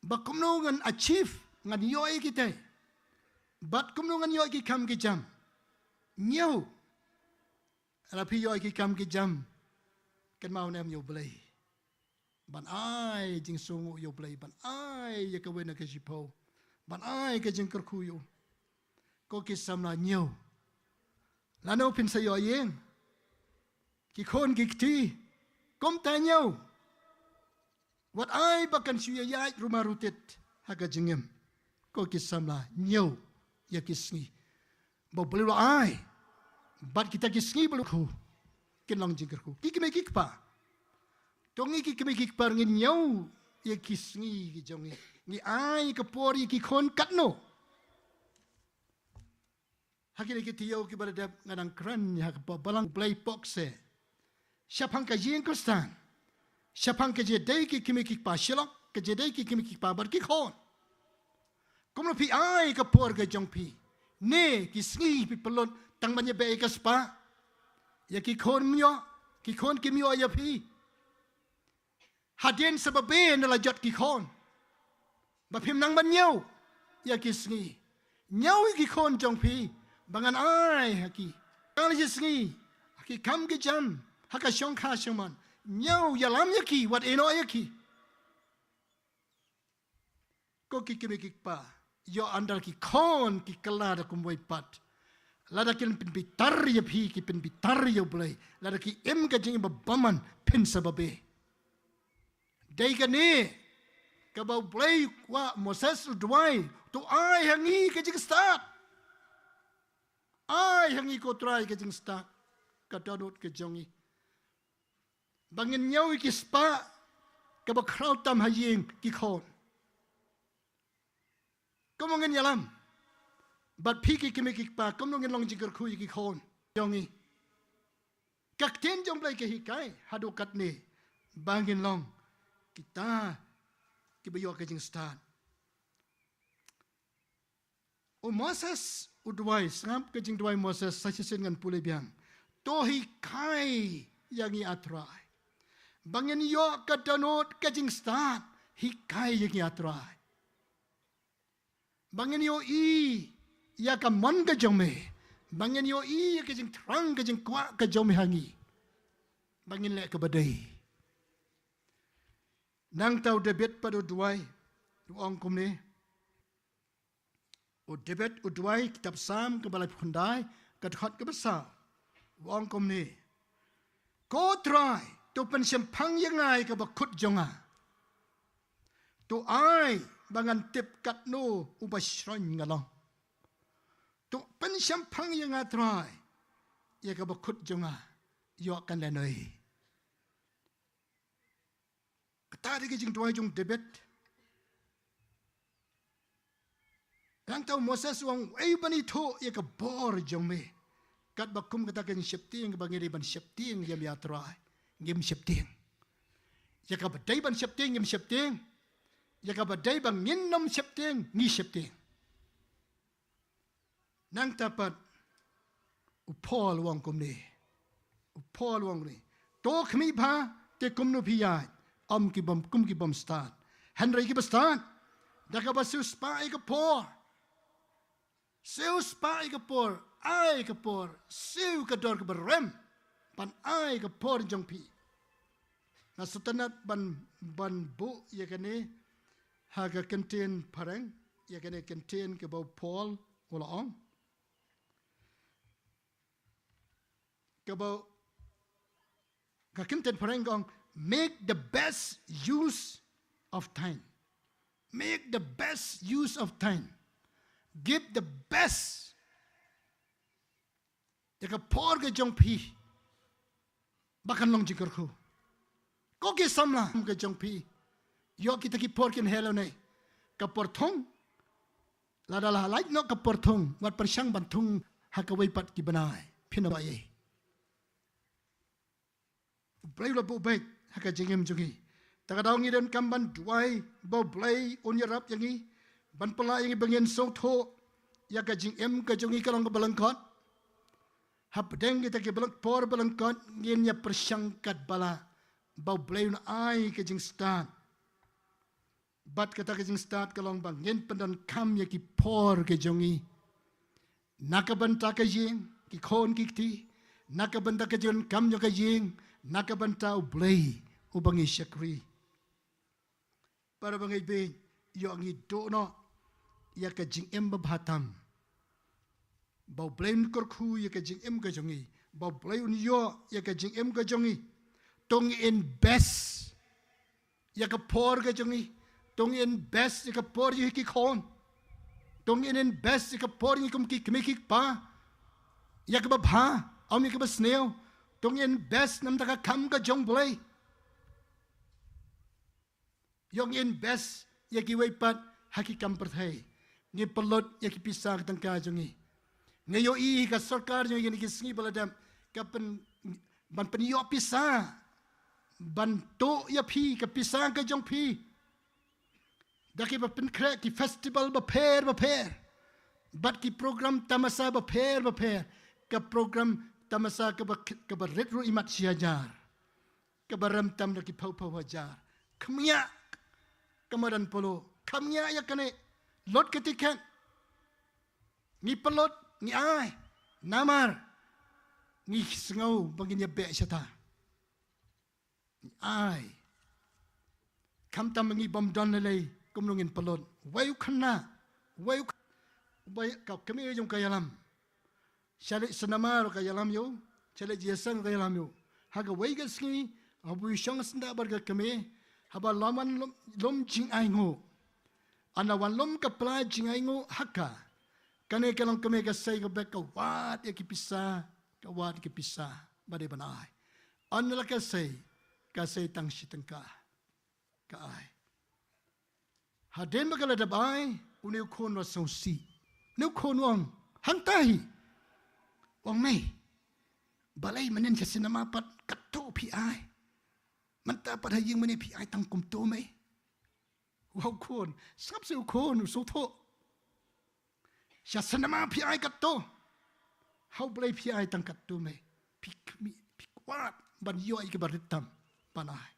Ba kumno ngan achieve, ngan ïoh ïa kita. Bad kumno ngan ïoh ïa ki kam ki jam. Ñiew. Lada phi ïoh ïa ki kam ki jam. Kynmaw ne em ïa U Blei. Ban ai jingsngewnguh ïa U Blei. Ban ai ïa kawei na ka shiphew. Ban ai ka jingkyrkhu ïa u. Ko ki samla ñiew. Lano phin sa ïoh ïing. Ki khun ki kti. Kumta ñiew. Wat ai ba kan shu ïaid rumar rutit ha ka jingim. Ko ki samla ñiew ïa ki sngi ba U Blei u la ai. Bad kita ki sngi ba u la kyrkhu kin long jingkyrkhu. Ki kmie ki kpa. To ngi ki kmie ki kpa ngin ñiew ïa ki sngi ki jong ngi. Ngi ai ka por ïa ki khun katno. Ha kine ki taïew kiba la dep nga dang kren ïa ka balang Blei pok se. Shaphang ka ïing Khristan. Shaphang ka jingïadei ki kmie ki kpa shalok, ka jingïadei ki kmie ki kpa bad ki khun. Kumno phi ai ka por ka jong phi. Ne ki sngi phi pynlut tang ban ïa beh ïa ka spah. Ïa ki khun ym ïoh, ki khun kim ïoh ïa phi. Hadien sa babe na la jot ki khun. Ba phim nang ban ñiew ïa ki sngi. Ñiew ïa ki khun jong phi ba ngan ai ha ki. Ka la ki sngi ha ki kam ki jam ha ka shongkha shongman. Ñiew ïalam ïa ki wat ïehnoh ïa ki. Ko ki kmie ki kpa, ïoh ynda ki khun ki kylla da kumwei pat. Lada kin pynbitar ïa phi, ki pynbitar ïa U Blei. Lada ki im ka jingim ba bymman phin sa babe. Dei kane kaba U Blei u kwah, Moses u duwai, to ai ha ngi ka jingstad. Ai ha ngi ko Trai ka jingstad. Ka dohnud ka jong ngi. Ba ngin ñiew ïa ki spah kaba khraw tam ha ïing ki khun. Kumno ngin ïalam bad phi ki kmie ki kpa, kumno ngin long jingkyrkhu ïa ki khun jong ngi. Ka ktien jong U Blei ka hikai haduh katne ba ngin long kita kiba ïoh ka jingstad. U Moses u duwai, sngap ka jingduwai Moses, sa shisien ngan pule biang. To hikai ïa ngi A Trai. Ba ngin ïoh ka dohnud ka jingstad, hikai ïa ngi A Trai. Ba ngin ïohi ïa ka mon ka jong me. Ba ngin ïohi ïa ka jingthrang ka jingkwah ka jong me ha ngi. Ba ngin leh kaba dei. Nangta u David pat u duwai, u ong kumne. U David u duwai, kitab Salm kaba laiphew khyndai, ka dkhot kaba saw. U ong kumne. Ko Trai, to pynshemphang ïa nga ïa kaba kut jong nga. To ai ba ngan tip katno uba shroiñ nga long. To pynshemphang ïa nga Trai ïa kaba kut jong nga. Ïoh kan lehnoh. Kata dei ka jingduwai jong u David. Nangta u Moses u ong, "Ei ban ithuh ïa ka bor jong me. Katba kum kata ka jingsheptieng ba ngi dei ban sheptieng ïa me, A Trai, ngim sheptieng. Ïa kaba dei ban sheptieng ngim sheptieng. Ïa kaba dei ba ngin nym sheptieng ngi sheptieng." Nangta pat u Paul u ong kumne. U Paul u ong kumne. To khmih bha te kumno phi ïaid. Ym ki bym, kum ki bym stad. Hynrei kiba stad, da kaba siew spah ïa ka por. Siew spah ïa ka por, ai ka por, siew ka dor kaba rem, ban ai ka por jong phi. Nga sngewtynnat ban, ban buh ïa kane ha ka kyntien phareng, ïa kane kyntien kaba u Paul u la ong. Kaba ka kyntien phareng ka ong, make the best use of time. Make the best use of time. Give the best. Ïa ka por ka jong phi ba kan long jingkyrkhu. Ko ki samla ka jong phi, ïoh kita ki por kin heh lane. Ka por thung, lada la lait noh ka por thung, wat pyrshang ban thung ha kawei pat ki bnai. Phin ym ïoh ei. U Blei u la buh beit ha ka jingim jong ngi. Ta ka daw ngi donkam ban duwai ba U Blei un ïarap ïa ngi, ban pynlah ïa ngi ba ngin sngewthuh ïa ka jingim ka jong ngi ka long kaba lyngkot. Hapdeng kita ki por ba lyngkot ngin ïa pyrshang katba lah ba U Blei un ai ka jingstad. Bad kata ka jingstad ka long ba ngin pyndonkam ïa ki por ka jong ngi na ka bynta ka ïing, ki khun ki kti, na ka bynta ka jingdonkam jong ka ïing, na ka bynta U Blei uba ngi shakri. Para bangeit, ïoh ngi duh noh ïa ka jingim ba bha tam. Ba U Blei un kyrkhu ïa ka jingim ka jong ngi. Ba U Blei un ïoh ïa ka jingim ka jong ngi. To ngin invest ïa ka por ka jong ngi. To ngin invest ïa ka por ïa ki khun. To ngin invest ïa ka por ïa ngi kum ki kmie ki kpa ïa kaba bha, ym ïa kaba sniew. To ngin invest namar ka kam ka jong U Blei. Ïoh ngi invest ïa kiwei pat ha ki kam pyrthei. Ngi pynlut ïa ki pisa ka tyngka jong ngi. Ngi ïohi ka sorkar jong ngi kine ki sngi ba la dep ka pyn, ban pynïoh pisa, ban tuh ïa phi ka pisa ka jong phi da kiba pynkhreh ki festival bapher bapher bad ki program tamasa bapher bapher. Ka program tamasa kaba, kaba rit ruh imat shi hajar, kaba rem tam da ki phew phew hajar. Kham ïa ka madan polo, kham ïa ïa kane, lut ka tiket. Ngi pynlut, ngi ai. Namar ngi sngew ba ngin ïa beh shata. Ngi ai. Khamtam ngi bym don lei lei kumno ngin pynlut. Wei u khynnah, wei u kh-, wei ka kmie jong ka ïalam. Sha leit cinema ruh ka ïalam ïa u, sha leit jingïaseng ka ïalam ïa u. Ha kawei ka sngi, haba u shong syndah bad ka kmie, haba la wan lum, lum jingainguh. Haba wan lum ka pla jingainguh ha ka, kane ka longkmie ka sei ka bek, ka wad ïa ki pisa, ka wad ïa ki pisa ba dei ban ai. Hynrei la ka sei, ka sei tang shi tyngka ka ai. Hadien ba ka la dep ai, une u khun u la sngewsih. Une u khun u ong, hangta hi. U ong, mei, balei mynnin sha cinema pat katto phi ai? Mynta pat ha ïing mynne phi ai tang kumto, mei? Wa u khun, sngap seh u khun, u sngewthuh. Sha cinema phi ai katto, ha U Blei phi ai tang katto, mei? Phi khmih, phi kwah ban ïoh ïa kiba rit tam ban ai.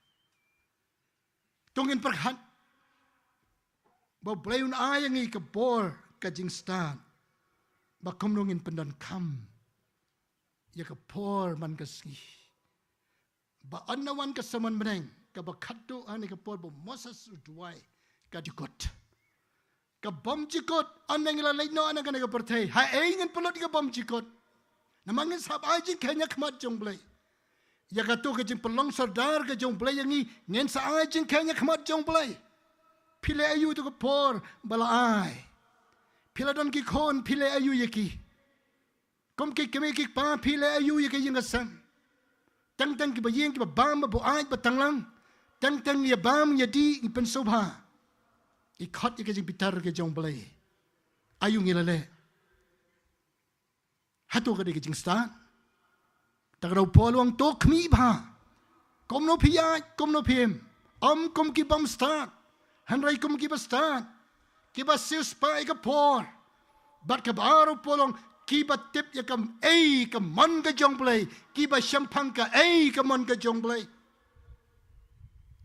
To ngin pyrkhat ba U Blei un ai ïa ngi ka bor ka jingstad, ba kumno ngin pyndonkam ïa ka por man ka sngi. Ba haba wan ka sermon bneng kaba khatduh, ha kane ka por ba u Moses u duwai, ka jukut. Ka bym jukut, hynrei ngi la leit noh na kane ka pyrthei. Haei ngin pynlut ïa ka bym jukut? Namar ngin sa ai jingkheiñ ha khmat jong U Blei. Ïa kato ka jingpynlong sordar ka jong U Blei ïa ngi, ngin sa ai jingkheiñ ha khmat jong U Blei. Phi leh aïu ïa kato ka por ba la ai? Phi la don ki khun, phi leh aïu ïa ki? Kum ki kmie ki kpa phi leh aïu ïa ka ïing ka sem? Teng teng kiba ïeng kiba bam ba buaid ba tanglang. Teng teng ïa bam ïa dih, ngi pynsngewbha. Ngi khot ïa ka jingbitar ka jong U Blei. Aïu ngi la leh? Hato ka dei ka jingstad? Ta ka daw Paul u ong to khmih bha. Kumno phi ïaid, kumno phi im. Ym kum ki bym stad, hynrei kum ki ba stad, ki ba siewspah ïa ka por. Bad kaba ar u Paul u ong ki ba tip ïa ka ei ka mon ka jong Blei, ki ba shemphang ka ei ka mon ka jong Blei.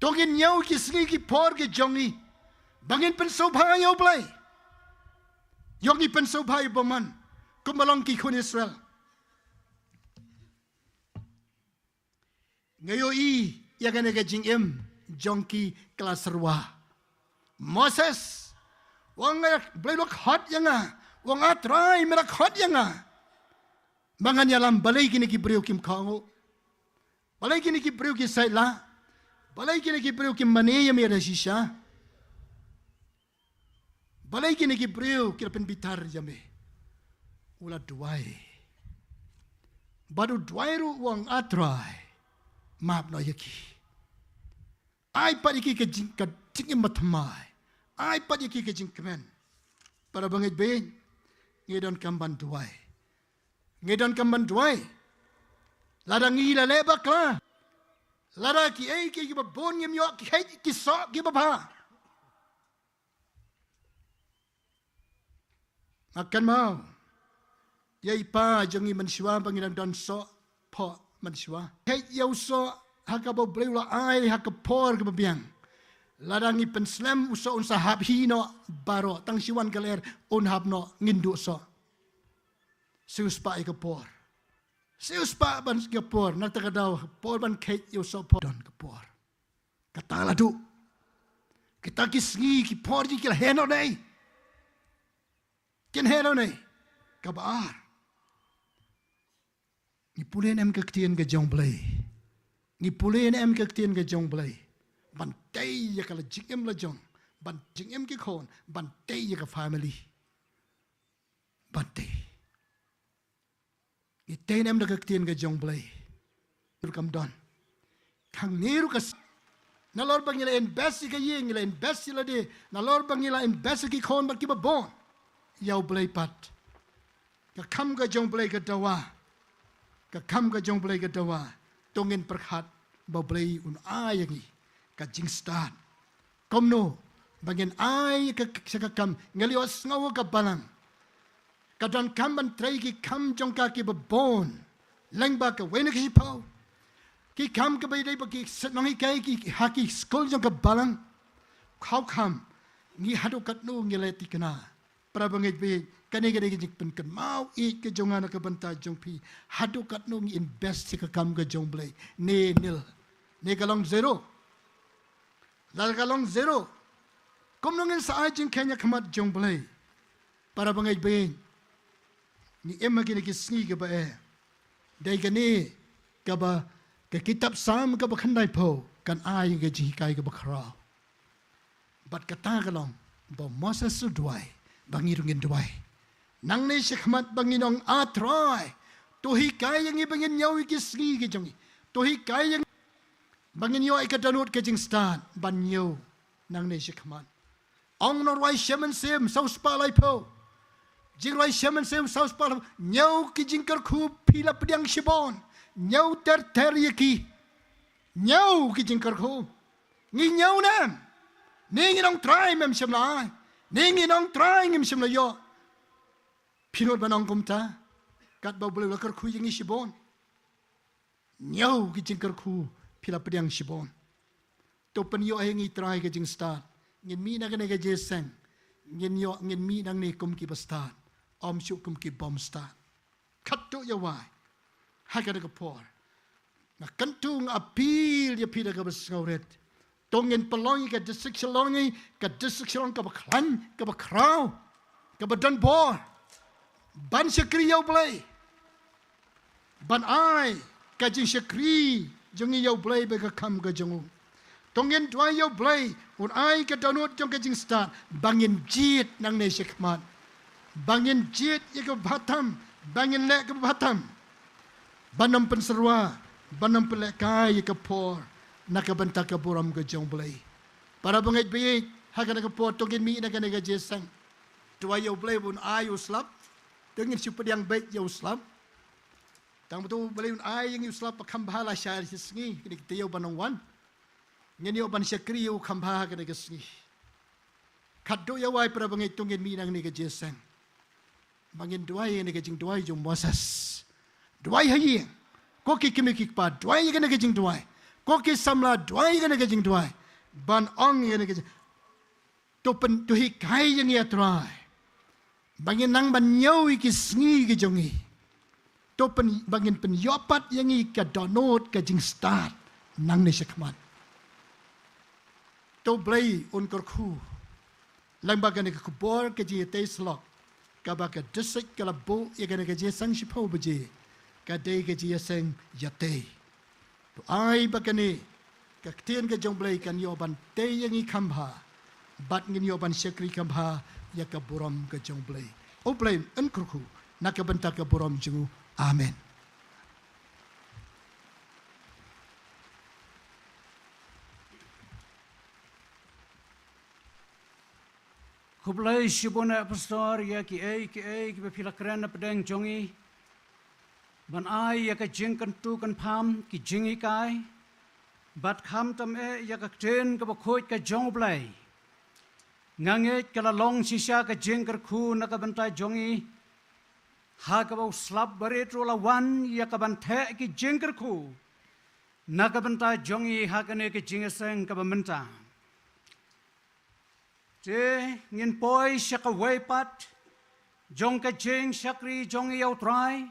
To ngin ñiew ki sngi ki por ki jong ngi ba ngin pynsngewbha ïa u Blei. Ïoh ngi pynsngewbha ïa u bymman kumba long ki khun Israel. Nga ïohi ïa kane ka jingim jong ki klas rwa. Moses u ong, Blei u la khot ïa nga, u ong A Trai me la khot ïa nga ba ngan ïalam. Balei kine ki briew kim khot nguh? Balei kine ki briew ki saitlah? Balei kine ki briew kim mane ïa me da shisha? Balei kine ki briew ki la pynbitar ïa me? U la duwai. Bad u duwai ruh u ong A Trai, map noh ïa ki. Ai pat ïa ki ka jing, ka jingim bathymmai. Ai pat ïa ki ka jingkmen. Para bangeit baieit, ngi donkam ban duwai. Ngi donkam ban duwai. Lada ngi la leh bakla, lada kiei kiei kiba bun ngim ïoh, ki heh ki soh kiba bha, nga kynmaw ïa i pa jong ngi mynshuwa ba ngi dang don soh phoh mynshuwa. Heh ïa u soh ha kaba u Blei u la ai ha ka por kaba biang. Lada ngi pynslem u soh un sa hap hi noh baroh, tang shi wan ka lyer un hap noh, ngin duh soh. Siewspah ïa ka por. Siewspah ban ka por, na kata ka daw por ban heh ïa u soh phoh don ka por. Kata la duh. Kita ki sngi ki por jong ngi ki la heh noh ne? Kin heh noh ne? Kaba ar, ngi pule ne em ka ktien ka jong Blei? Ngi pule ne em ka ktien ka jong Blei ban tei ïa ka la jingim la jong, ban jingim ki khun, ban tei ïa ka family? Ban tei. Ngi tei ne em da ka ktien ka jong Blei? Ruh kam don. Hangne ruh ka s-, nalor ba ngi la invest ïa ka ïing, ngi la invest ïa lade, nalor ba ngi la invest ïa ki khun bad kiba bun, ïa u Blei pat. Ka kam ka jong Blei ka dawa. Ka kam ka jong Blei ka dawa. To ngin pyrkhat ba u Blei un ai ïa ngi ka jingstad. Kumno ba ngin ai ka, ka, ka kam, ngi la ïohsngew ka balang ka donkam ban trei ki kam jong ka kiba bun lyngba kawei na ka shiphew. Ki kam kiba dei ba ki shnong hikai ki ha ki skul jong ka balang. Khaw kham ngi haduh katno ngi la thikna. Para bangeit baieit, kane ka dei ka jingpynkynmaw ïa ka jong nga na ka bynta jong phi. Haduh katno ngi invest ïa ka kam ka jong Blei? Ne nil, ne ka long zero. Lada ka long zero, kumno ngin sa ai jingkheiñ ha khmat jong Blei? Para bangeit baieit, ngi im ha kine ki sngi kiba eh. Dei kane kaba ka kitab Salm kaba khyndaiphew kan ai ka jinghikai kaba khraw. Bad kata ka long ba u Moses u duwai, ba ngi ruh ngin duwai. Nangne shakhmat ba ngin ong, A Trai, to hikai ïa ngi ba ngin ñiew ïa ki sngi ki jong ngi. To hikai ïa ngi ba ngin ïoh ïa ka dohnud ka jingstad ban ñiew nangne shakhmat. Ong na u Rwai Shem Mynsiem saw spah laiphew. Jingrwai Shem Mynsiem saw spah laiphew. Ñiew ki jingkyrkhu phi la pdiang shibun. Ñiew ter ter ïa ki. Ñiew ki jingkyrkhu. Ngi ñiew ne em? Ne ngi ong Trai mem shym la ai. Ne ngi ong Trai ngim shym la ïoh. Phi nud ban ong kumta? Katba u Blei u la kyrkhu ïa ngi shibun. Ñiew ki jingkyrkhu phi la pdiang shibun. To pynïoh ïa ngi Trai ka jingstad. Ngin mih na kane ka jingïaseng, ngin ïoh, ngin mih nangne kum kiba stad, ym shuh kum ki bym stad. Katto ïa wai. Ha kane ka por nga kyntu, nga appeal ïa phi da kaba sngewrit. To ngin pynlong ïa ka district Shillong, ïa ka district Shillong kaba khlaiñ, kaba khraw, kaba don bor ban shakri ïa u Blei, ban ai ka jingshakri jong ngi ïa u Blei bad ka kam ka jong u. To ngin duwai ïa u Blei un ai ka dohnud jong ka jingstad ba ngin jied nangne shakhmat, ba ngin jied ïa kaba bha tam, ba ngin leh kaba bha tam, ban ym pynsyrwa, ban ym pynlehkai ïa ka por na ka bynta ka burom ka jong u Blei. Para bangeit baieit, ha kane ka por to ngin mih na kane ka jingïaseng. Duwai ïa U Blei ba un ai ïa u slap. Te ngin shu pdiang beit ïa u slap. Tang ba to U Blei un ai ïa ngi u slap ba kham bha lashai shi sngi, kine ki taïew ba nang wan. Ngin ïoh ban shakri ïa u kham bha ha kane ka sngi. Khatduh ïa wai para bangeit, to ngin mih na kane ka jingïaseng. Ba ngin duwai ïa kane ka jingduwai jong u Moses. Duwai ha ïing. Ko ki kmie ki kpa, duwai ïa kane ka jingduwai. Ko ki samla, duwai ïa kane ka jingduwai. Ban ong ïa kane ka jing To pyn, to hikai ïa ngi, A Trai, ba ngin nang ban ñiew ïa ki sngi ki jong ngi. To pyn, ba ngin pynïoh pat ïa ngi ka dohnud ka jingstad nangne shakhmat. To Blei un kyrkhu lyngba kane ka khubor ka jingïatei syllok kaba ka district ka la buh ïa kane ka jingïaseng shiphew baje, ka dei ka jingïaseng ïatei. To ai ba kane ka ktien ka jong U Blei kan ïoh ban tei ïa ngi kham bha, bad ngin ïoh ban shakri kham bha ïa ka burom ka jong U Blei. U Blei un kyrkhu na ka bynta ka burom jong u. Amen. Khublei shibun eh Pastor ïa kiei kiei kiba phi la kren na pdeng jong ngi. Ban ai ïa ka jingkyntu kynpham, ki jinghikai, bad khamtam eh ïa ka ktien kaba khuid ka jong U Blei. Nga ngeit ka la long shisha ka jingkyrkhu na ka bynta jong ngi, ha kaba u slap barit ruh u la wan ïa ka ban theh ki jingkyrkhu na ka bynta jong ngi ha kane ka jingïaseng kaba mynta. Te ngin poi sha kawei pat jong ka jingshakri jong ngi ïa U Trai.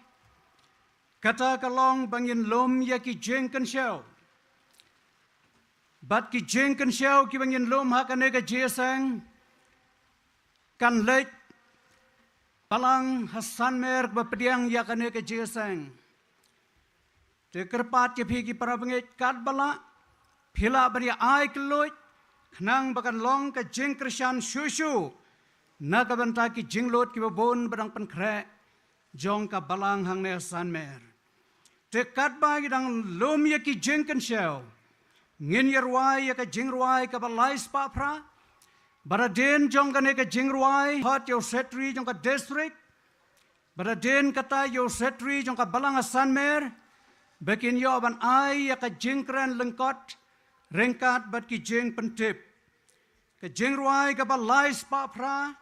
Kata ka long ba ngin lum ïa ki jingkynshew. Bad ki jingkynshew kiba ngin lum ha kane ka jingïaseng kan leit balang ha Sanmer ba pdiang ïa kane ka jingïaseng. Te kyrpad ïa phi ki para bangeit, katba lah phi lah ban ïa ai kylluid, khnang ba kan long ka jingkyrshan shuh shuh na ka bynta ki jinglut kiba bun ba dang pynkhreh jong ka balang hangne Sanmer. Te katba ngi dang lum ïa ki jingkynshew, ngin ïa rwai ïa ka jingrwai kaba lai spah phra. Bad hadien jong kane ka jingrwai, hot ïa u Secretary jong ka district, bad hadien kata ïa u Secretary jong ka balang ha Sanmer, ba kin ïoh ban ai ïa ka jingkren lyngkot ryngkat bad ki jingpyntip. Ka jingrwai kaba lai spah phra,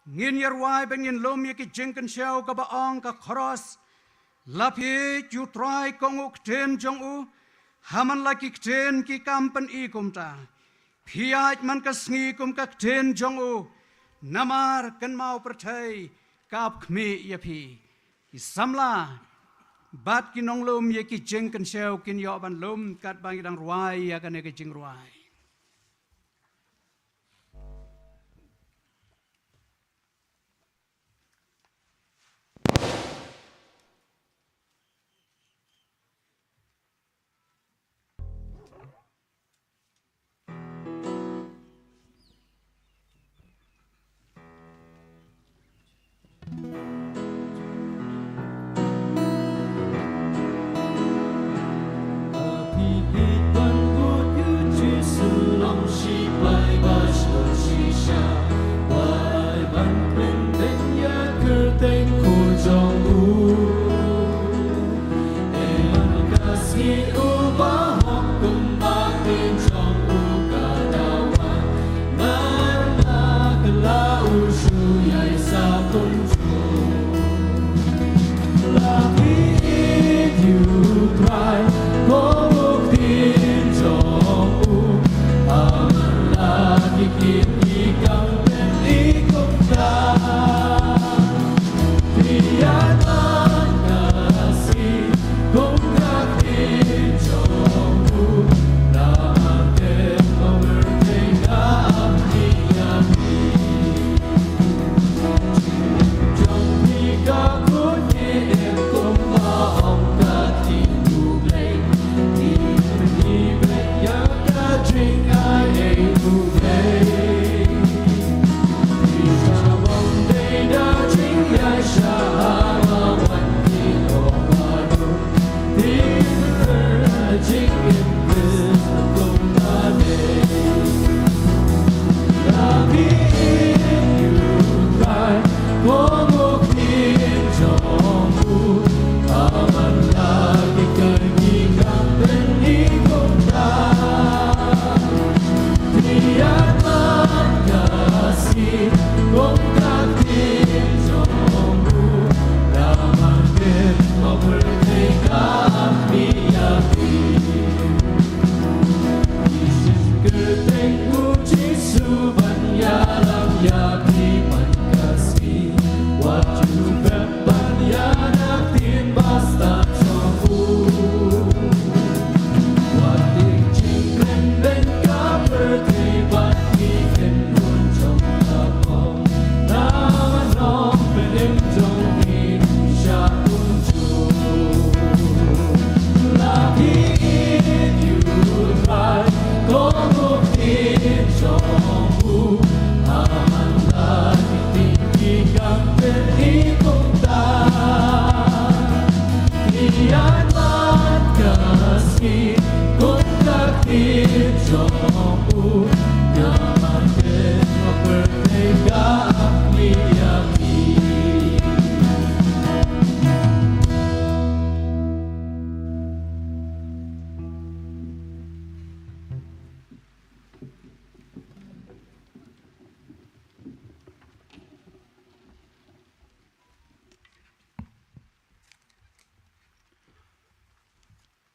ngin ïa rwai ba ngin lum ïa ki jingkynshew kaba ong ka chorus. La phi ïeit ïa U Trai kum u ktien jong u, ha man la ki ktien ki kam pyni kumta. Phi ïaid man ka sngi kum ka ktien jong u, namar kynmaw pyrthei ka ap khmih ïa phi. Ki samla bad ki nonglum ïa ki jingkynshew kin ïoh ban lum katba ngi dang rwai ïa kane ka jingrwai.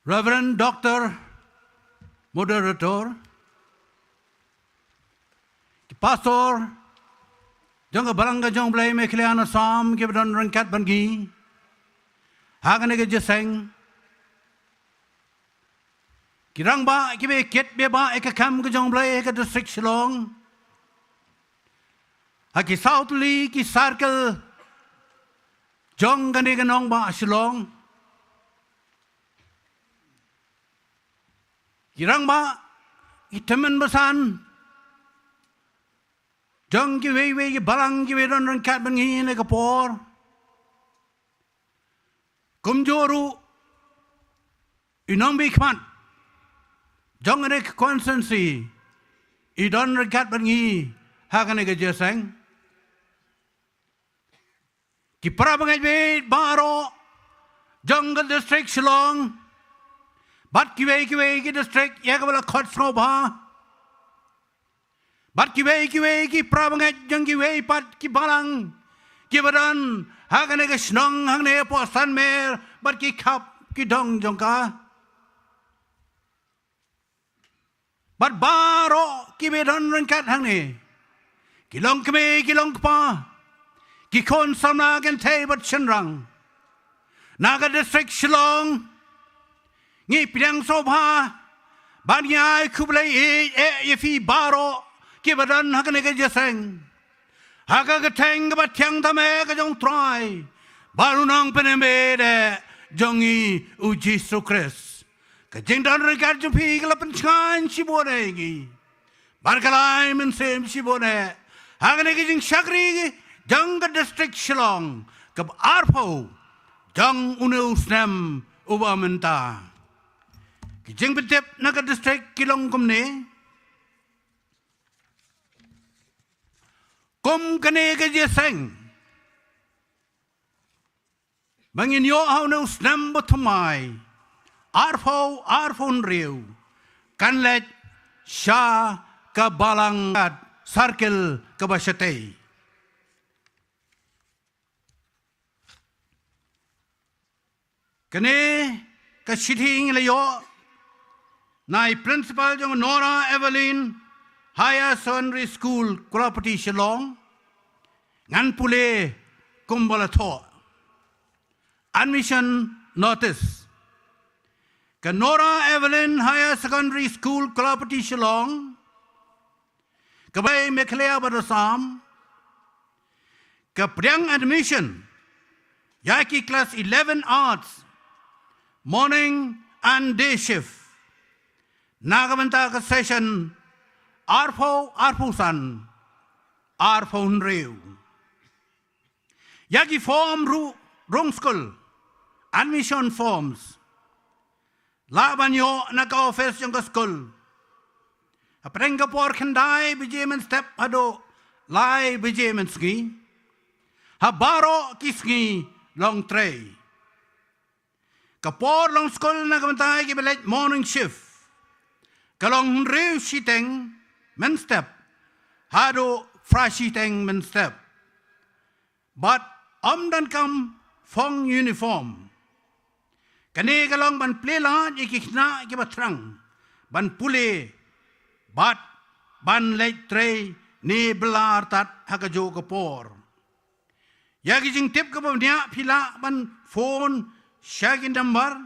Reverend Doctor Moderator, ki pastor jong ka Balang ka jong U Blei Meghalaya and Assam kiba don ryngkat bad ngi ha kane ka jingïaseng, ki rangbah kiba kit bad ba ïa ka kam ka jong U Blei ha ka district Shillong, ha ki saw tylli ki circle jong kane ka nongbah Shillong, ki rangbah, ki tymmen basan jong kiwei kiwei ki balang kiba don ryngkat bad ngi ha kane ka por. Kumjuh ruh i nongmihkhmat jong kane ka constituency i don ryngkat bad ngi ha kane ka jingïaseng. Ki para bangeit baroh jong ka district Shillong bad kiwei kiwei ki district ïa kaba la khot sngewbha, bad kiwei kiwei ki para bangeit jong kiwei pat ki balang kiba don ha kane ka shnong hangne hapoh Sanmer bad ki khap ki dong jong ka. Bad baroh kiba don ryngkat hangne, ki long kmie, ki long kpa, ki khun samla kynthei bad shynrang na ka district Shillong, ngi pdiang sngewbha bad ngi ai khublei ïa phi baroh kiba don ha kane ka jingïaseng, ha ka kyrteng kaba thiang tam eh ka jong U Trai bad U Nongpynim eh jong ngi U Jisu Khrist. Ka jingdon ryngkat jong phi ka la pynshngaiñ shibun eh ïa ngi bad ka la ai mynsiem shibun eh ha kane ka jingshakri jong ka district Shillong kaba arphew jong une u snem uba mynta. Ki jingpyntip na ka district ki long kumne. Kum kane ka jingïaseng ba ngin ïoh ha une u snem ba thymmai arphew arphew hynriew kan leit sha ka Balang Circle kaba shatei. Kane ka shithi ngi la ïoh na i principal jong Nora Evelyn Higher Secondary School, Kurapatty, Shillong. Ngan pule kumba la thoh. Admission notice. Ka Nora Evelyn Higher Secondary School, Kurapatty, Shillong, kaba Meghalaya bad Assam, ka pdiang admission ïa ki class eleven arts, morning and day shift, na ka bynta ka session arphew arphew san, arphew hynriew. Ïa ki form ruh rung skul, admission forms, lah ban ïoh na ka office jong ka skul hapdeng ka por khyndai baje mynstep haduh lai baje mynsngi ha baroh ki sngi long trei. Ka por long skul na ka bynta kiba leit morning shift ka long hynriew shiteng mynstep haduh phra shiteng mynstep. Bad ym donkam phong uniform. Kane ka long ban plie lad ïa ki khynnah kiba thrang ban pule bad ban leit trei ne bylla artat ha kajuh ka por. Ïa ki jingtip kaba bniah phi lah ban phone sha ki number,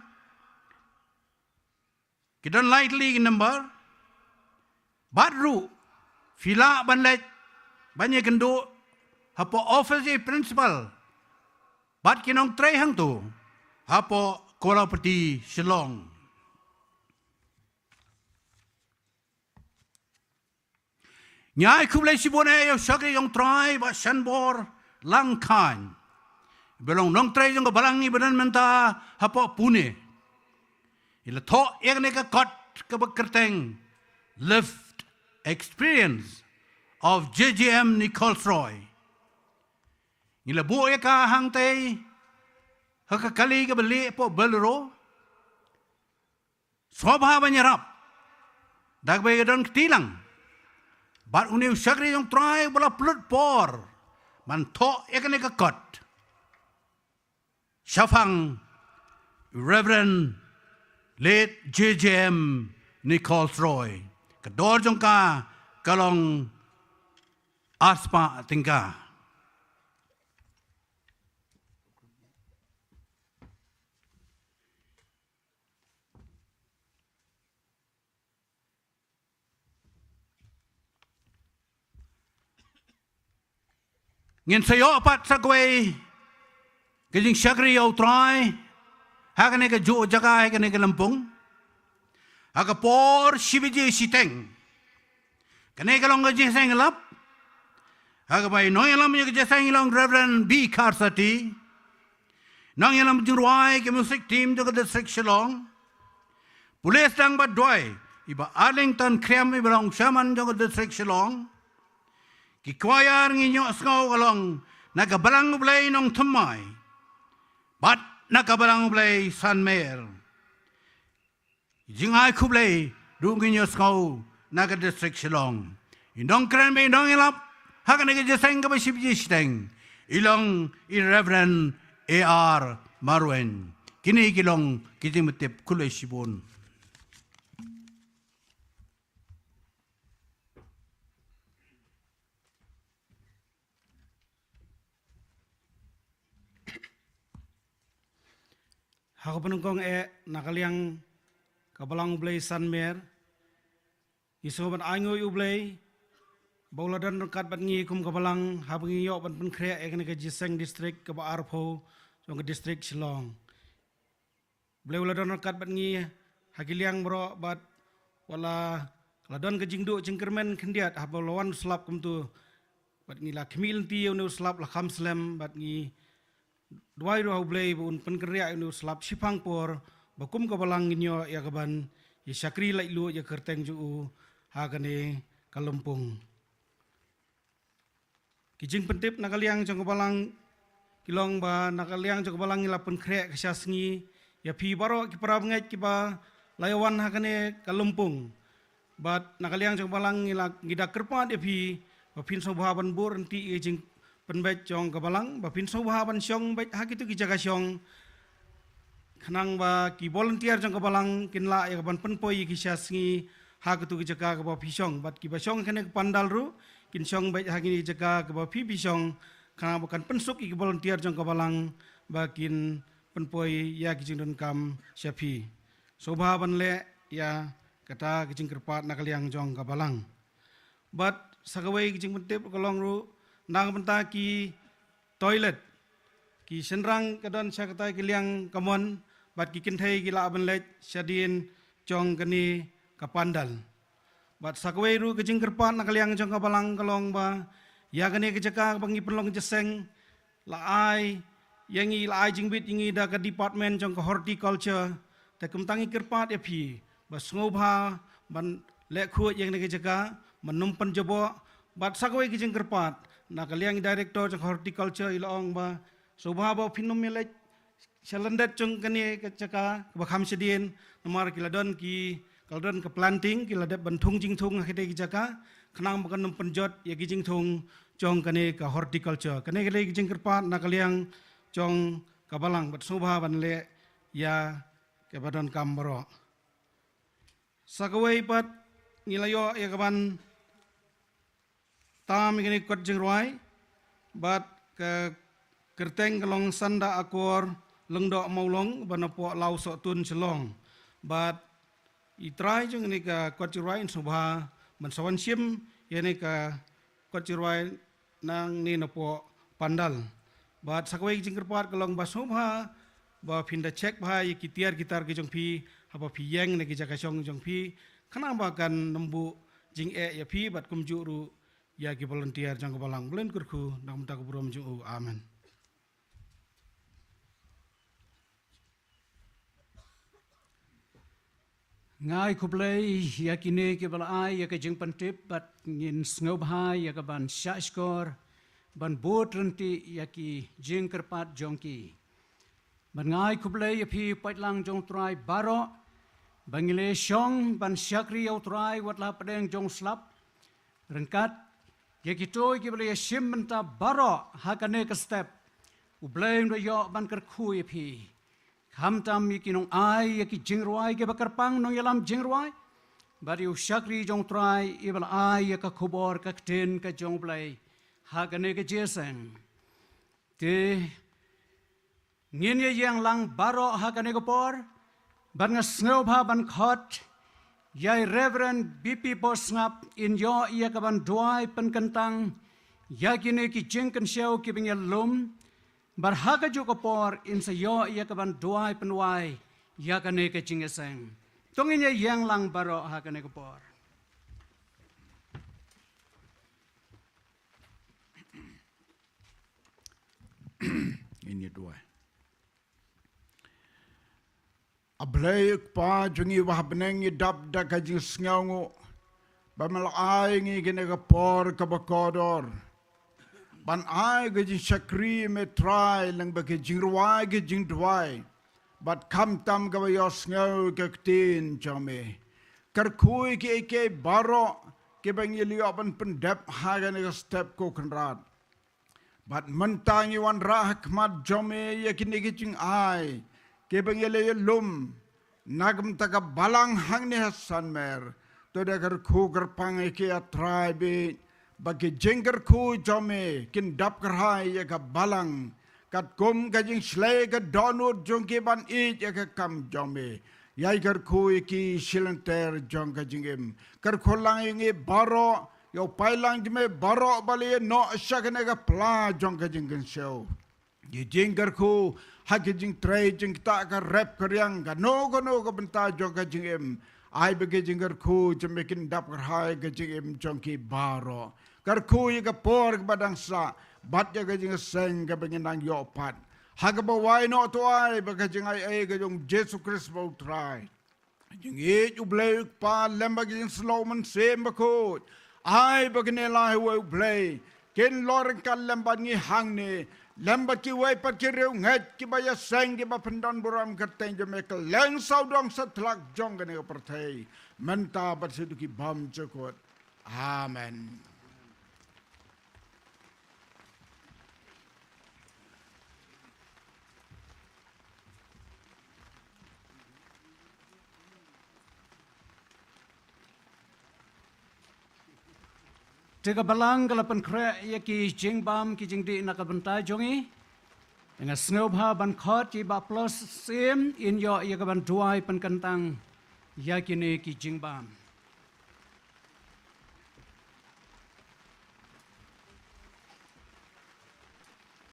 ki don lai tylli ki number. Bad ruh phi lah ban leit ban ïakynduh hapoh office i principal bad ki nongtrei hangto hapoh Kurapatty, Shillong. Ngi ai khublei shibun eh ïa u shakri jong U Trai Bah Shanbor Langkhan, ba long nongtrei jong ka balang iba don mynta hapoh Pune. I la thoh ïa kane ka kot kaba kyrteng Lived Experience of J J M Nichols Roy. Ngi la buh ïa ka hangtei ha ka kali kaba lieh hapoh Bolero. Sngewbha ban ïarap da kaba ïadon kti lang bad une u shakri jong U Trai uba la pynlut por ban thoh ïa kane ka kot shaphang Reverend Late J J M Nichols Roy. Ka dor jong ka ka long ar spah tyngka. Ngin sa ïoh pat sa kawei ka jingshakri ïa U Trai ha kane ka juh jaka, ha kane ka lympung, ha ka por shi baje shiteng. Kane ka long ka jingïaseng ïalap ha kaba i nongïalam ïa ka jingïaseng i long Reverend B Kharsati, nongïalam jingrwai ka music team jong ka district Shillong, pule sdang bad duwai i Bah Arlington Khriam i ba long chairman jong ka district Shillong. Ki choir ngin ïohsngew ka long na ka Balang U Blei Nongthymmai bad na ka Balang U Blei Sanmer. Jingai khublei ruh ngin ïohsngew na ka district Shillong. I nongkren bad i nongïalap ha kane ka jingïaseng kaba shi baje shiteng i long i Reverend A R Marwein. Kine ki long ki jingpyntip, khublei shibun. Ha kaba nyngkong eh, na ka liang ka Balang U Blei Sanmer, ngi sngewbha ban ainguh ïa U Blei ba u la don ryngkat bad ngi kum ka Balang haba ngi ïoh ban pynkhreh ïa kane ka jingïaseng district kaba arphew jong ka district Shillong. U Blei u la don ryngkat bad ngi ha ki liang baroh bad wat la ka la don ka jingduh jingkyrmen khyndiat haba la wan u slap kumta. Bad ngi la khmih lynti ïa une u slap la kham slem bad ngi duwai ruh ha U Blei ba un pynkynriah ïa une u slap shiphang por ba kum ka Balang ngin ïoh ïa kaban ïa shakri laitluid ïa ka kyrteng jong u ha kane ka lympung. Ki jingpyntip na ka liang jong ka Balang ki long ba na ka liang jong ka Balang ngi la pynkhreh ka sha sngi ïa phi baroh ki para bangeit kiba la ïa wan ha kane ka lympung. Bad na ka liang jong ka Balang ngi la, ngi da kyrpad ïa phi ba phin sngewbha ban bud ryntih ïa ka jingpynbeit jong ka Balang, ba phin sngewbha ban shong beit ha kito ki jaka shong, khnang ba ki volunteer jong ka Balang kin lah ïa kaban pynpoi ïa ki sha sngi ha kito ki jaka kaba phi shong. Bad kiba shong ha kane ka pandal ruh kin shong beit ha kine ki jaka kaba phi phi shong, khnang ba kan pynsuk ïa ki volunteer jong ka Balang ba kin pynpoi ïa ki jingdonkam sha phi. Sngewbha ban leh ïa kata ka jingkyrpad na ka liang jong ka Balang. Bad sa kawei ka jingpyntip ka long ruh na ka bynta ki toilet. Ki shynrang ka don sha kata ka liang kamon bad ki kynthei ki lah ban leit shadien jong kane ka pandal. Bad sa kawei ruh ka jingkyrpad na ka liang jong ka Balang ka long ba ïa kane ka jaka ba ngi pynlong jingïaseng la ai ïa ngi, la ai jingbit ïa ngi da ka department jong ka horticulture. Te kumta ngi kyrpad ïa phi ba sngewbha ban leh khuid ïa kane ka jaka, ban nym pynjaboh. Bad sa kawei ka jingkyrpad na ka liang i director jong ka horticulture i la ong ba sngewbha ba phin nym ïaleit sha lyndet jong kane ka jaka kaba kham shadien, namar ki la don ki, ka la don ka planting, ki la dep ban thung jingthung ha kine ki jaka, khnang ba kan nym pynjot ïa ki jingthung jong kane ka horticulture. Kane ka dei ka jingkyrpad na ka liang jong ka Balang bad sngewbha ban leh ïa kaba donkam baroh. Sa kawei pat ngi la ïoh ïa kaban tam ïa kane ka kot jingrwai bad ka kyrteng ka long Sanda Akor Lyngdoh Mawlong ba napoh Lawsohtun Shillong. Bad i trai jong kane ka kot jingrwai in sngewbha ban sa wan shim ïa kane ka kot jingrwai nangne napoh pandal. Bad sa kawei ka jingkyrpad ka long ba sngewbha ba phin da check bha ïa ki tiar ki tar ki jong phi haba phi ïeng na ki jaka shong jong phi, khnang ba kan nym buh jingeh ïa phi bad kumjuh ruh ïa ki volunteer jong ka Balang. Blei un kyrkhu na ka bynta ka burom jong u. Amen. Nga ai khublei ïa kine kiba la ai ïa ka jingpyntip bad ngin sngewbha ïa kaban shahshkor ban bud ryntih ïa ki jingkyrpad jong ki. Bad nga ai khublei ïa phi paidlang jong U Trai baroh ba ngi la shong ban shakri ïa U Trai wat la hapdeng jong u slap. Ryngkat ïa kito kiba la ïashim bynta baroh ha kane ka step, U Blei un da ïoh ban kyrkhu ïa phi. Khamtam ïa ki nongai ïa ki jingrwai kiba kyrpang, nongïalam jingrwai. Bad ïa u shakri jong U Trai iba la ai ïa ka khubor ka ktien ka jong U Blei ha kane ka jingïaseng. Te ngin ïa ïeng lang baroh ha kane ka por. Bad nga sngewbha ban khot ïa i Reverend B P Bosngap in ïoh ïa ka ban duwai pynkyntang ïa kine ki jingkynshew kiba ngi ïalum. Bad ha kajuh ka por in sa ïoh ïa ka ban duwai pynwai ïa kane ka jingïaseng. To ngin ïa ïeng lang baroh ha kane ka por. Ngin ïa duwai. A Blei Kpa jong ngi uba ha bneng, ngi dap da ka jingsngewnguh ba me la ai ngi kane ka por kaba kordor ban ai ka jingshakri ïa me Trai lyngba ka jingrwai ka jingduwai bad khamtam kaba ïohsngew ka ktien jong me. Kyrkhu ïa kiei kiei baroh kiba ngi la ïoh ban pyndep ha kane ka step, ko Kynrad. Bad mynta ngi wanrah ha khmat jong me ïa kine ki jingai kiba ngi la ïalum na ka bynta ka balang hangne ha Sanmer. To da kyrkhu kyrpang ïa ki, A Trai, bad ba ki jingkyrkhu jong me kin dap kyrhai ïa ka balang katkum ka jingshlei ka dohnud jong ki ban ïeit ïa ka kam jong me. Ïai kyrkhu ïa ki shilynter jong ka jingim. Kyrkhu lang ïa ngi baroh, ïa u paidlang jong me baroh ba la ïa noh sha kane ka pla jong ka jingkynshew. Ïa jingkyrkhu ha ki jingtrei jingktah, ka rep ka riang, kano kano ka bynta jong ka jingim. Ai ba ki jingkyrkhu jong me kin dap kyrhai ka jingim jong ki baroh. Kyrkhu ïa ka por kaba dang sah bad ïa ka jingïaseng kaba ngin nang ïoh pat. Ha kaba wai noh, to ai ba ka jingai ei ka jong U Jisu Khrist ba U Trai, jingïeit U Blei U Kpa lem bad ka jingslem U Mynsiem Bakhuid, ai ba kine lai wei U Blei kin long ryngkat lem bad ngi hangne, lem bad kiwei pat ki riewngeit kiba ïaseng, kiba pyndon burom kyrteng jong me kylleng sawdong satlak jong kane ka pyrthei, mynta bad shaduh ki bymjukut. Amen. Te ka balang ka la pynkhreh ïa ki jingbam ki jingdih na ka bynta jong ngi. Nga sngewbha ban khot ïa i Bah Plos Syiem in ïoh ïa ka ban duwai pynkyntang ïa kine ki jingbam.